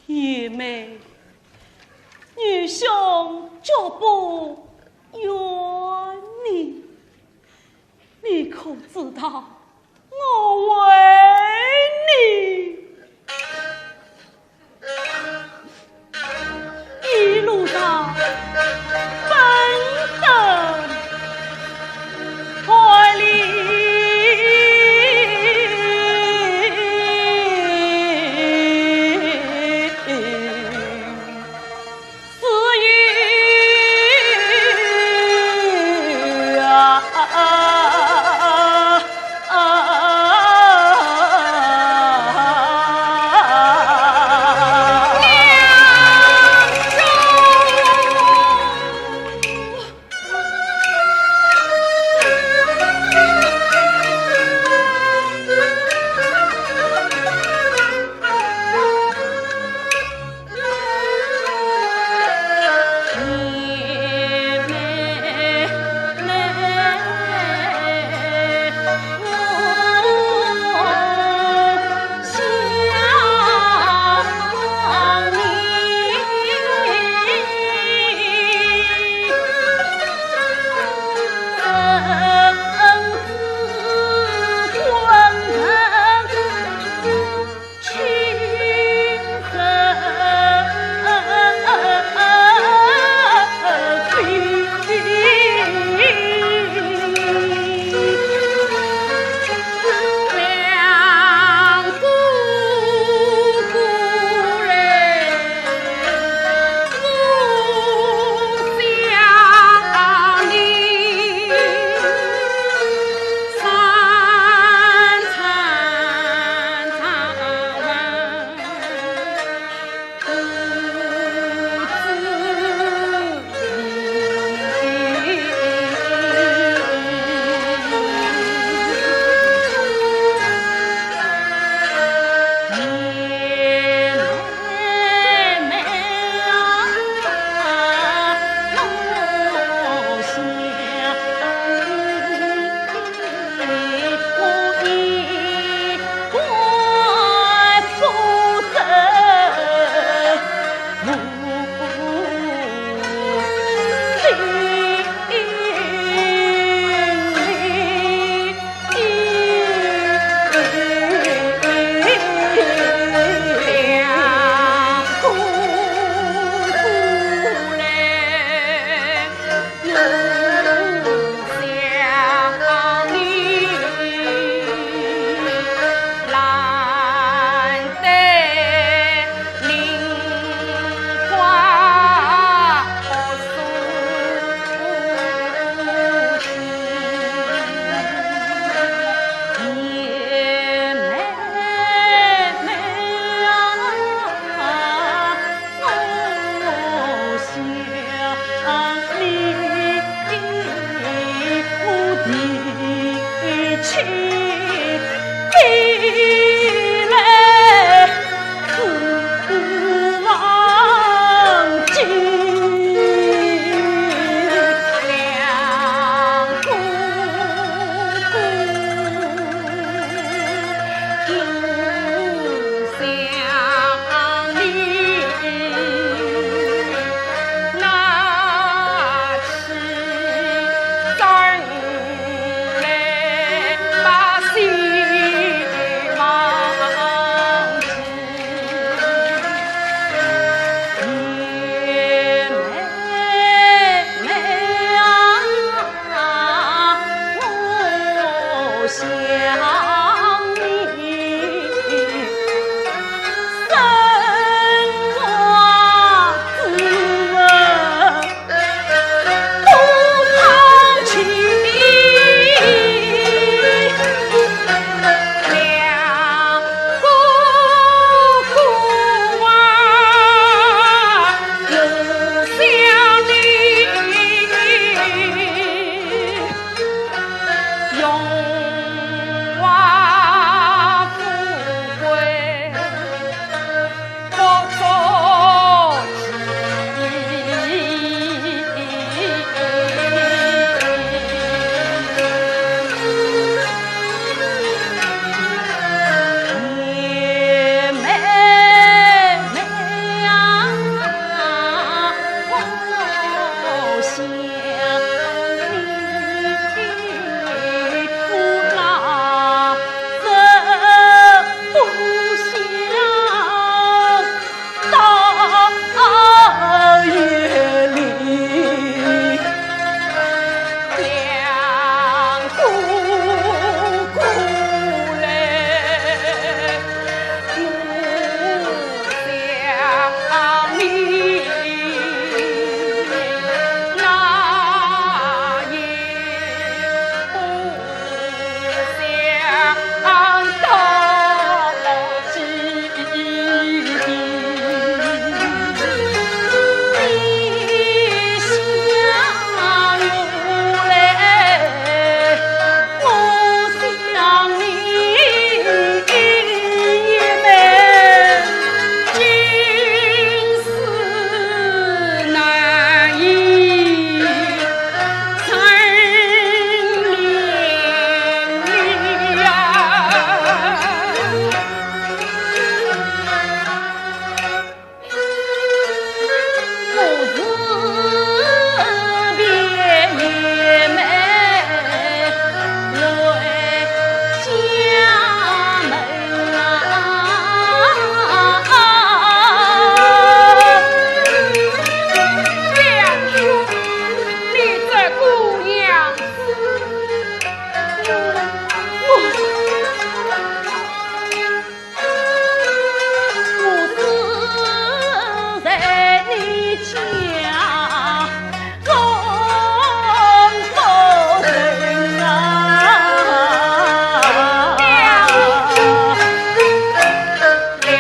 贤妹，愚兄绝不怨你，你可知道我为你一路上奔奔波折。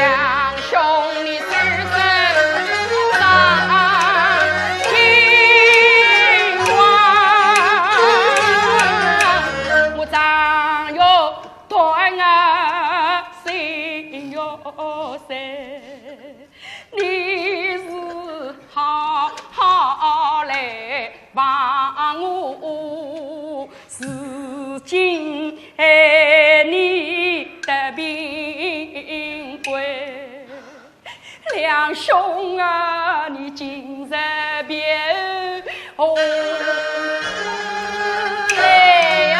梁兄，你这个样子，我，我 梁兄啊，你今日别后悔呀。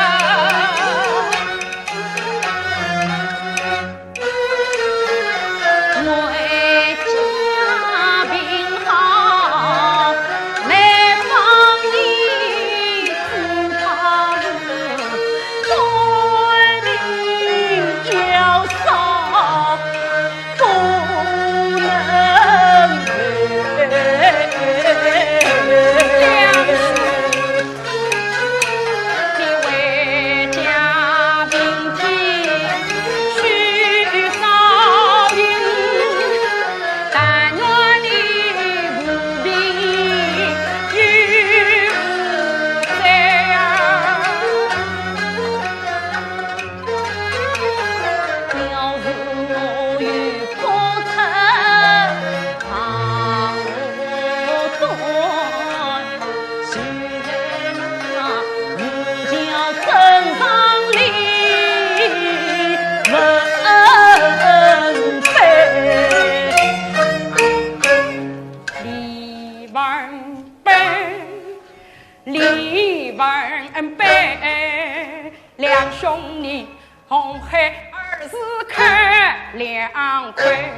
你红黑二字开两块，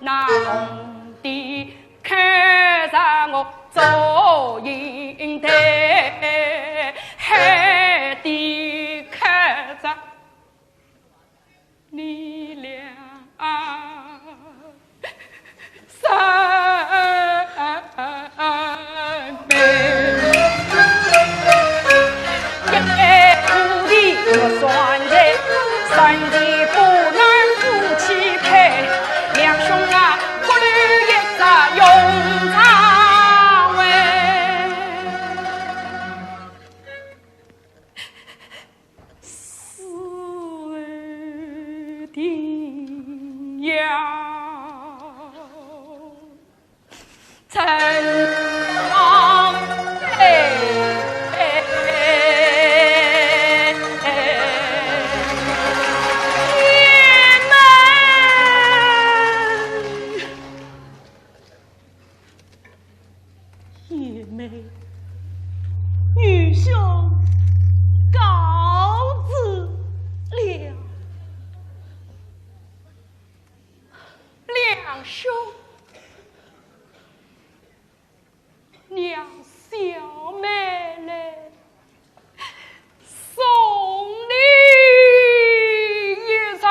那红的看着我祝英台，黑的看着你两三杯。一杯苦的不算醉，三杯不能夫妻配，两兄啊，各留一只永昌位。 四定要成王妃。贤妹，愚兄告辞了。梁兄，让小妹来 送你一程。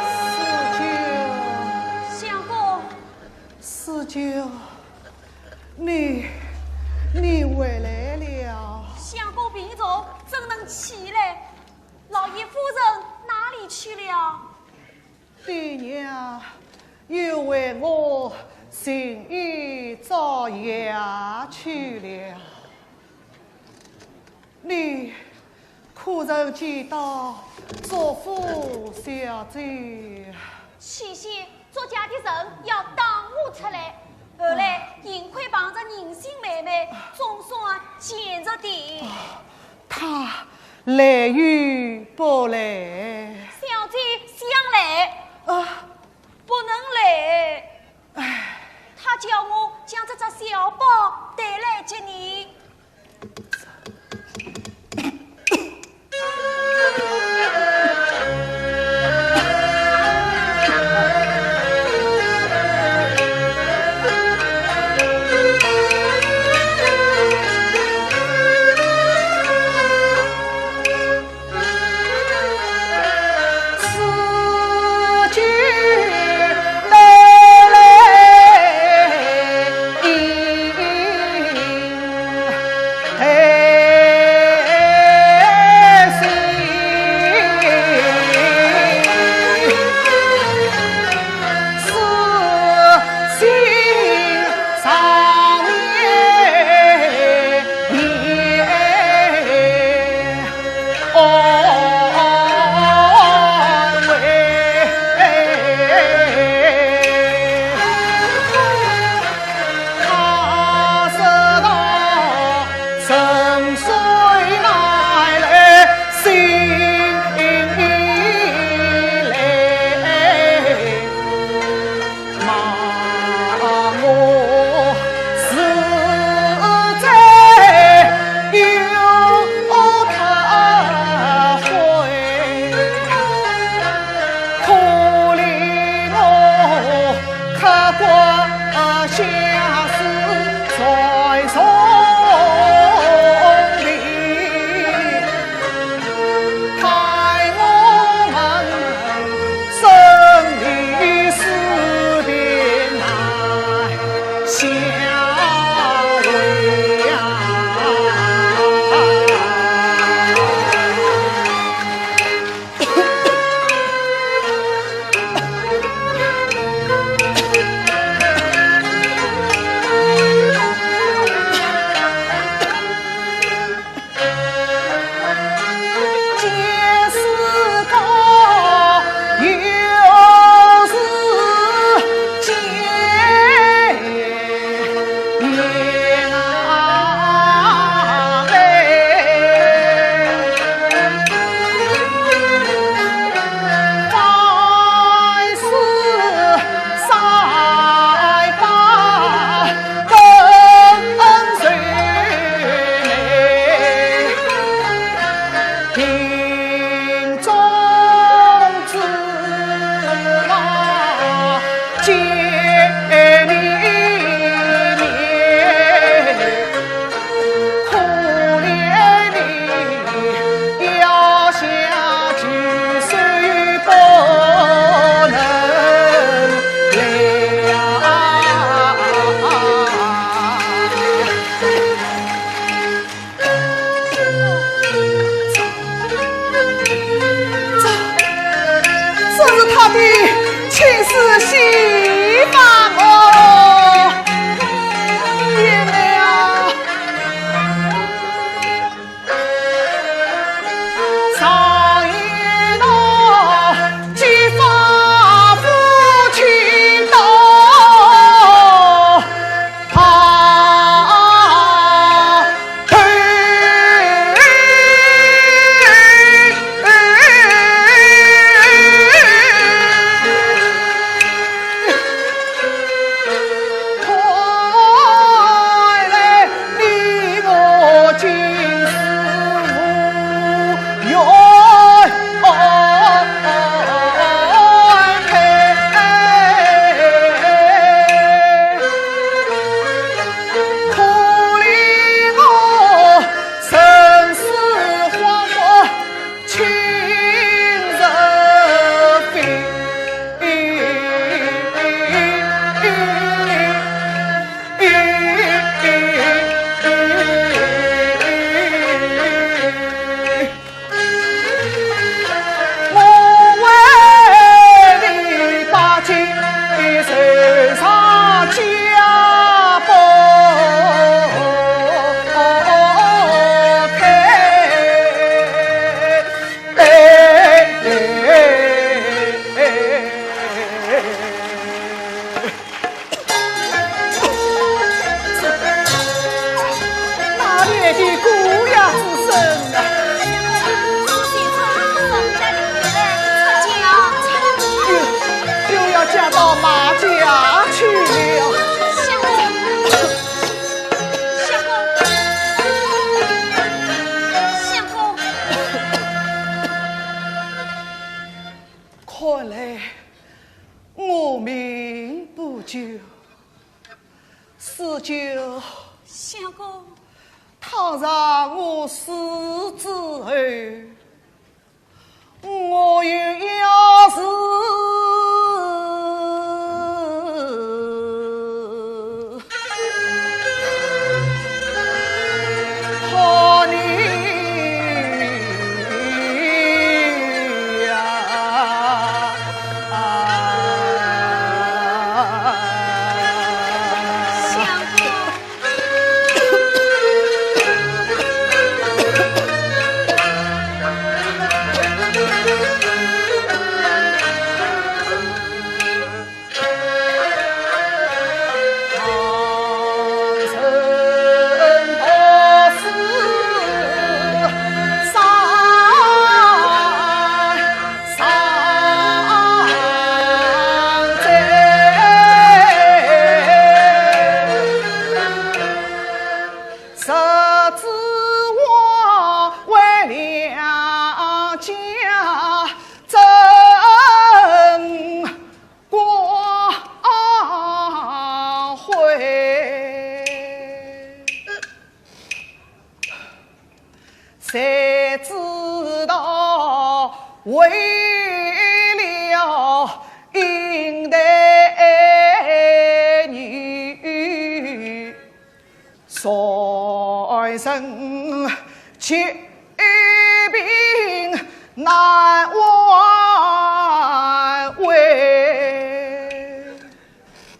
四九。相公。四九，你，你回来了。相公病重，怎能起来？老爷夫人哪里去了？ 爹娘又为我寻医找药去了。你可曾见到祝福小姐？起先祝家的人要打我出来，后来幸亏碰着银杏妹妹，总算见着的。 她来与不来？小姐想来，啊，不能来。唉。她叫我将这只小包带来给你。是他的亲事媳妇哦。哪里来的狗牙之声啊？又，又要嫁到马家去了。相公，相公，相公。看来我命不久。 死者，相公。倘若我死之后，我又要如何呢呀？啊！相公。谁知道为了英台女，三生疾病难挽回。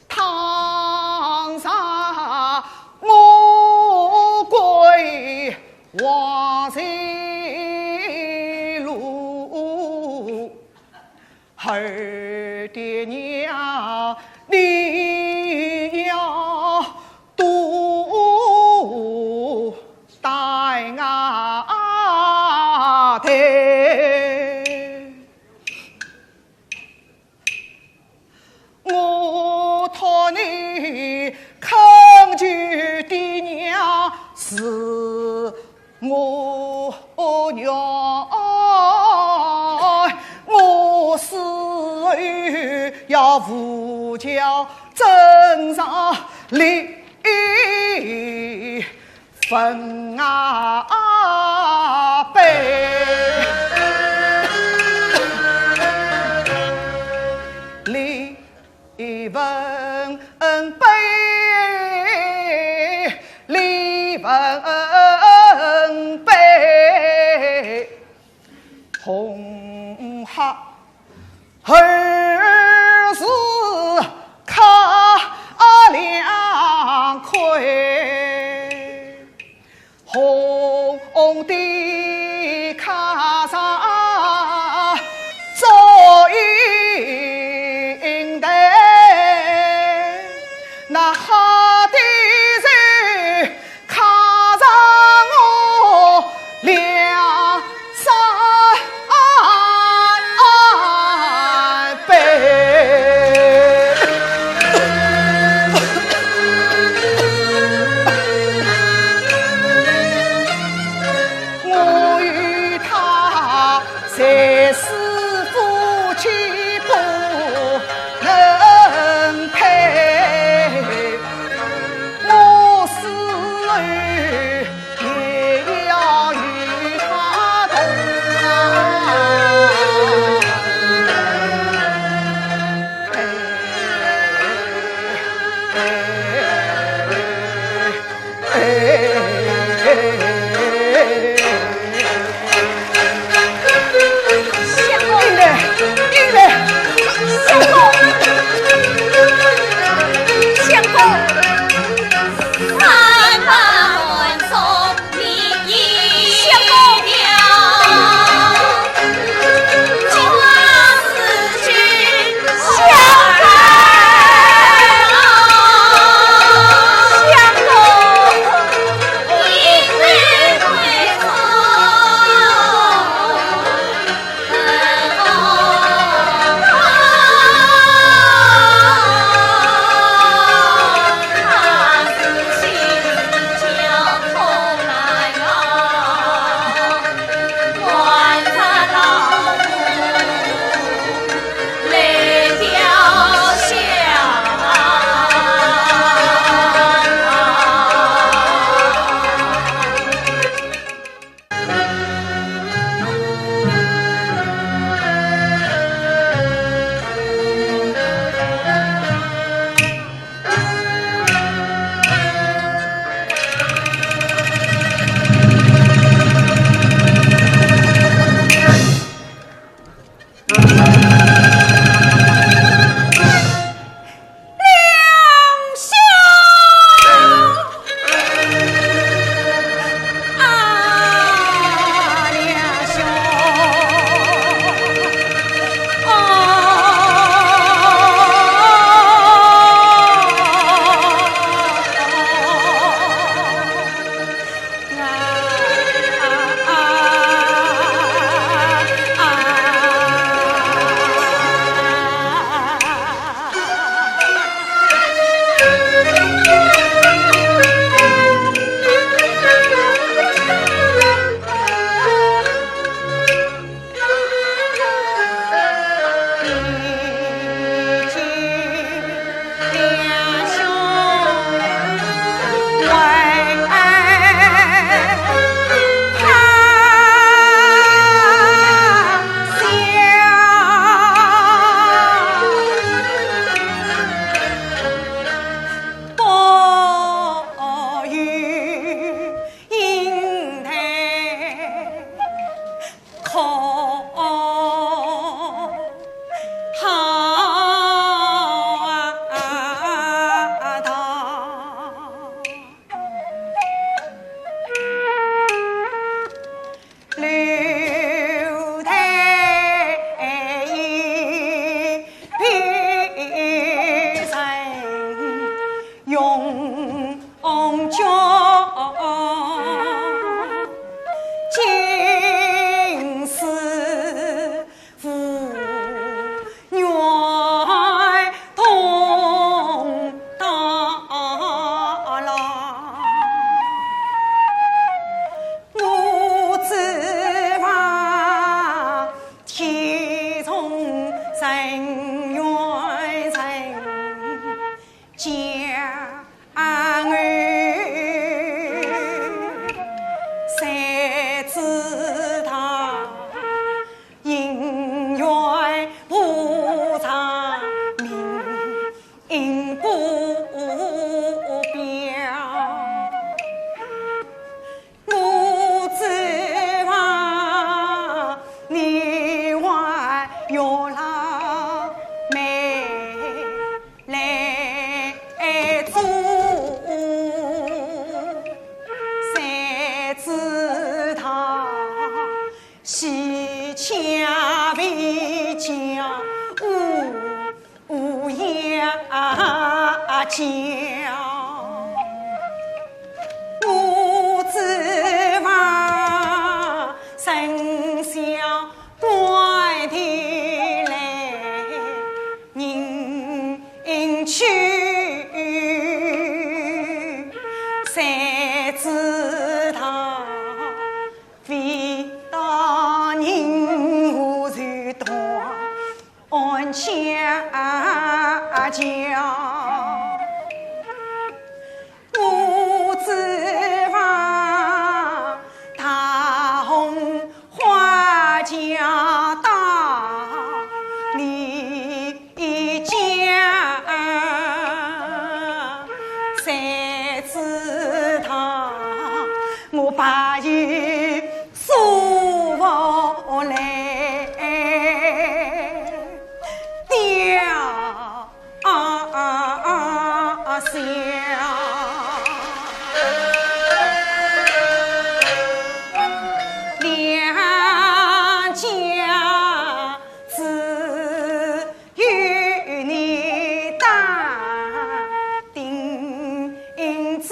倘若我归黄泉路，二爹娘你要多担待。 我托你恳求爹娘，是我愿，我死后要扶轿登上灵 坟啊碑，立坟碑，立坟碑，红霞。人怨人家儿，谁知道？ 因缘无常，命运不表。我指望你还有老妹来做，谁知道 喜鹊飞叫，乌乌鸦叫。我指望生肖怪的来迎娶，谁知道 飞到银河洲断安家桥。我指望大红花轿到你家，谁知道 我把你送回来吊孝。两家子 有你打钉子，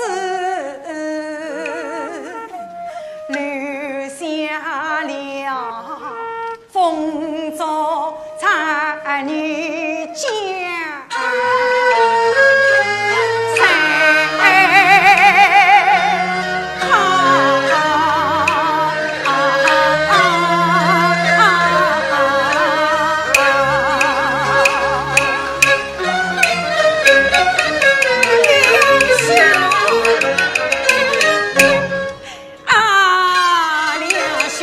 留下了风烛残年间。 啊，梁兄，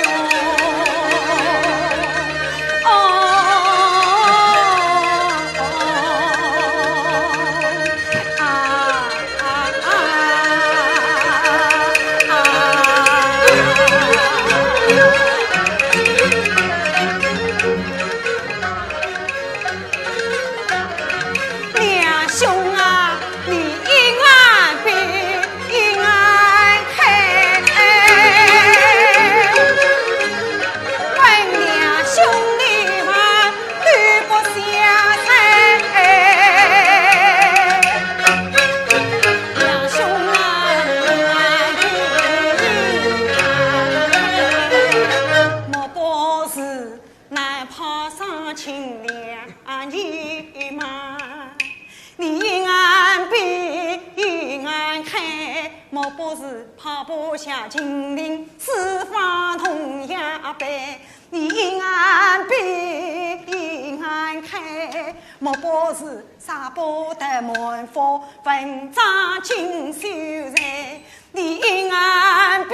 哦，哦，啊，啊，啊，啊。 梁兄啊，你一眼闭一眼开，问梁兄你还对不下来？梁兄啊，你一眼闭一眼开，莫不是 难抛上秦嶺一马，你一眼闭一眼开，莫不是抛不下秦岭四方铜牙板。你一眼闭一眼开，莫不是舍不得满腹文章锦绣財。你一眼闭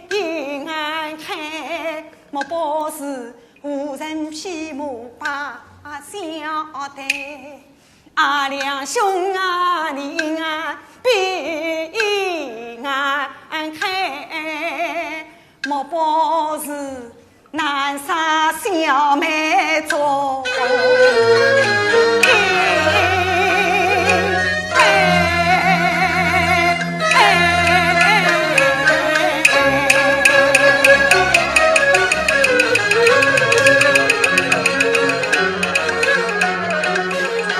一眼开， 莫不是无人匹马白相带。啊，梁兄啊，你一眼闭一眼开，莫不是难杀小妹中。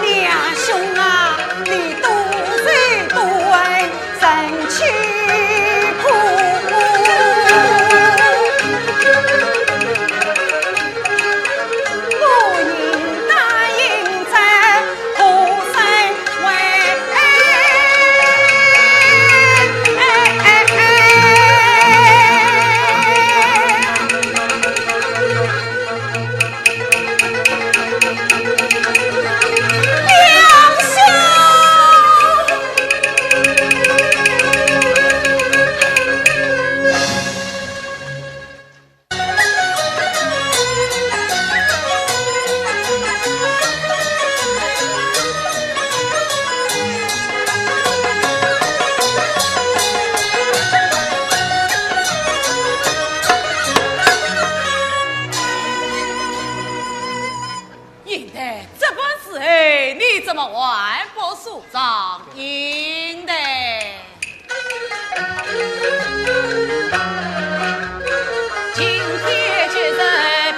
梁兄啊，你多嘴多恩，真气苦。我应当这般时候，你怎么还不梳妆？应的。今天节日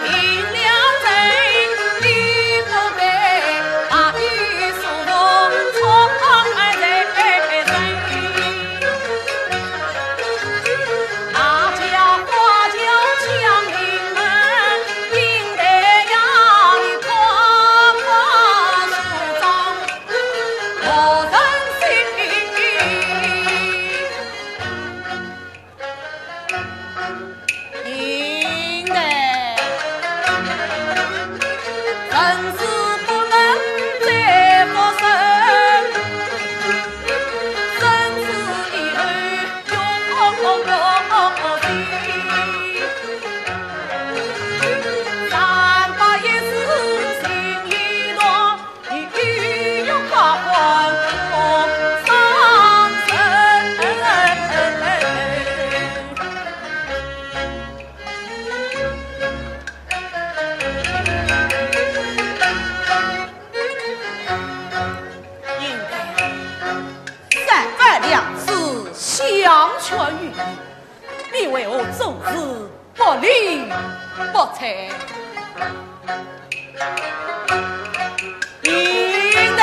平了人，你不该把衣裳穿在身。大家花轿抢临门， 应该三番两次相劝于你，你为何总是不理不睬？应该，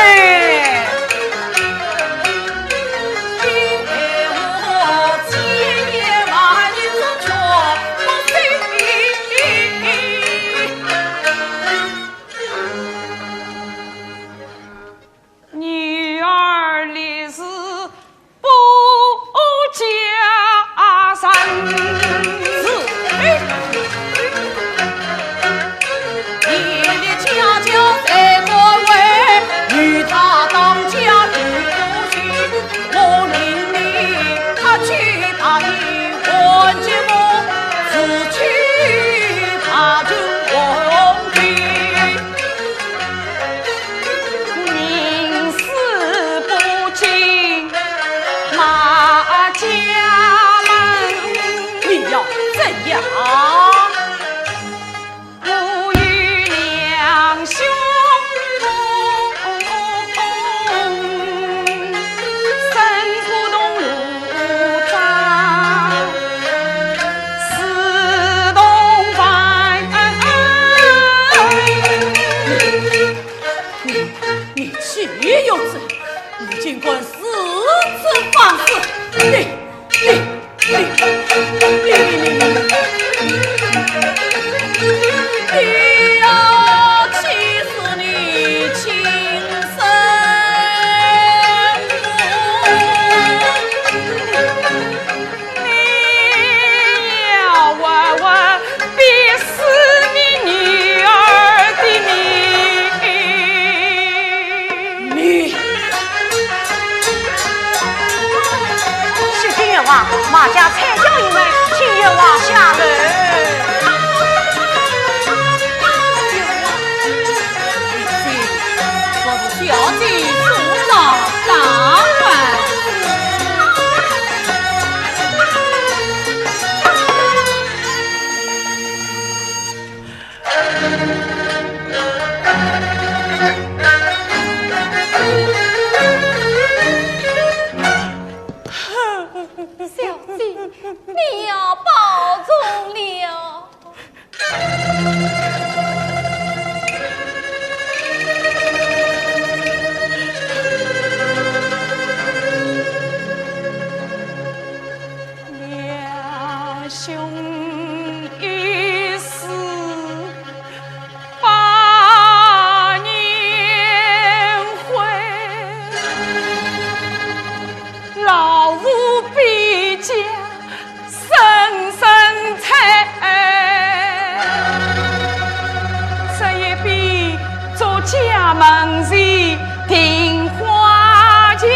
你为何千言万语总劝不醒？ 女儿立誓不嫁人。是。一律家教在官位，与他当家女不行。我命你，他去打听，还给我自己打听问题。 宁死不进马家门。你要怎样？我与两兄生不同路障，死同凡。 你，你岂有此理？你竟敢如此放肆！你，你，你，你，你，你，你，你呀，气死你亲生母！ 你要活活逼死你女儿的命！你，谢谢冤枉，马家彩轿一回，请冤枉下楼。 不是小姐送上当啊。小姐，你要保重了。 两兄一死百年灰，老父比肩 声声催，这一比作家门前庭花轿，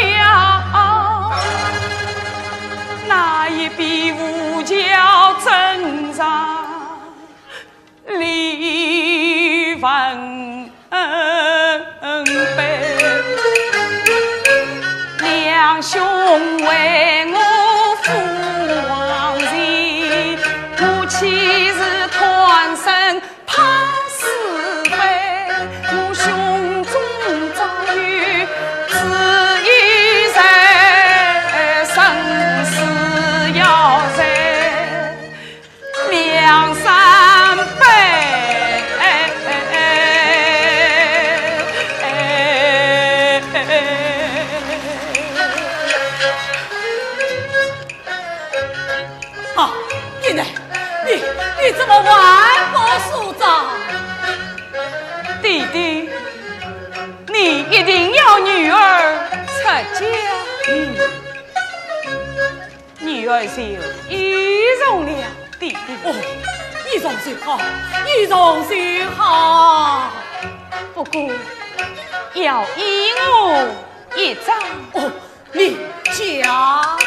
那一比无桥镇上 李文碑。两兄为我赴黄泉，我岂是贪生怕死鬼？我兄家，嗯，女儿就依从了爹爹。哦，依从就好，依从就好。不过要依我一桩。哦，你讲。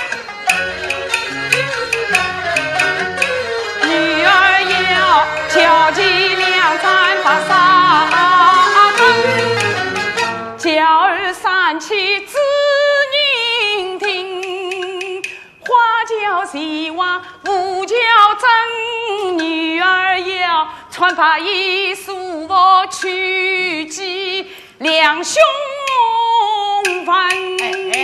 女儿要叫起两盏白纱灯，叫儿三七指人听。花轿齐划无轿整，女儿要穿白衣素服去祭 梁兄坟。哎，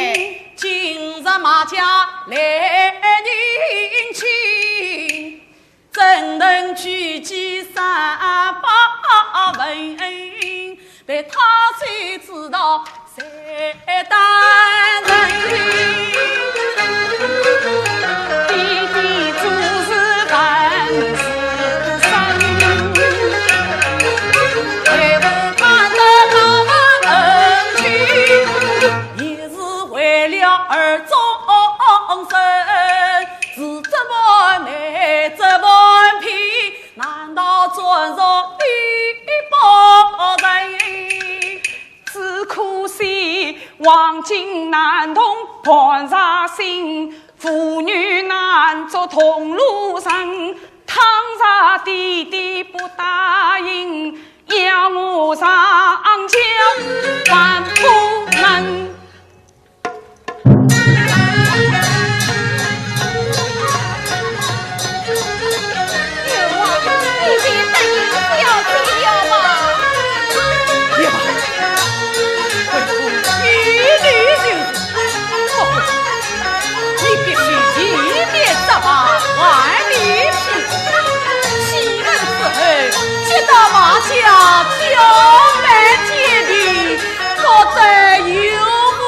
今日马家来迎亲，怎能举起三百文？被他谁知道谁担人？爹爹做事本是深，为父盼得高门恩情，也是为了儿终身。是这般美，这般品，难道专属你一人？只可惜黄金难同盘柴薪， 父女难做同路人，倘若爹爹不答应，要我上轿万不能。冤枉，你别答应小姐了吧？也罢，为父与你就是。 不，你必须一面责备，万里批评，岂能事后接到马家叫板见地，落得有无？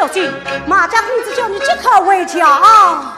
去，马家公子叫你即刻回家啊！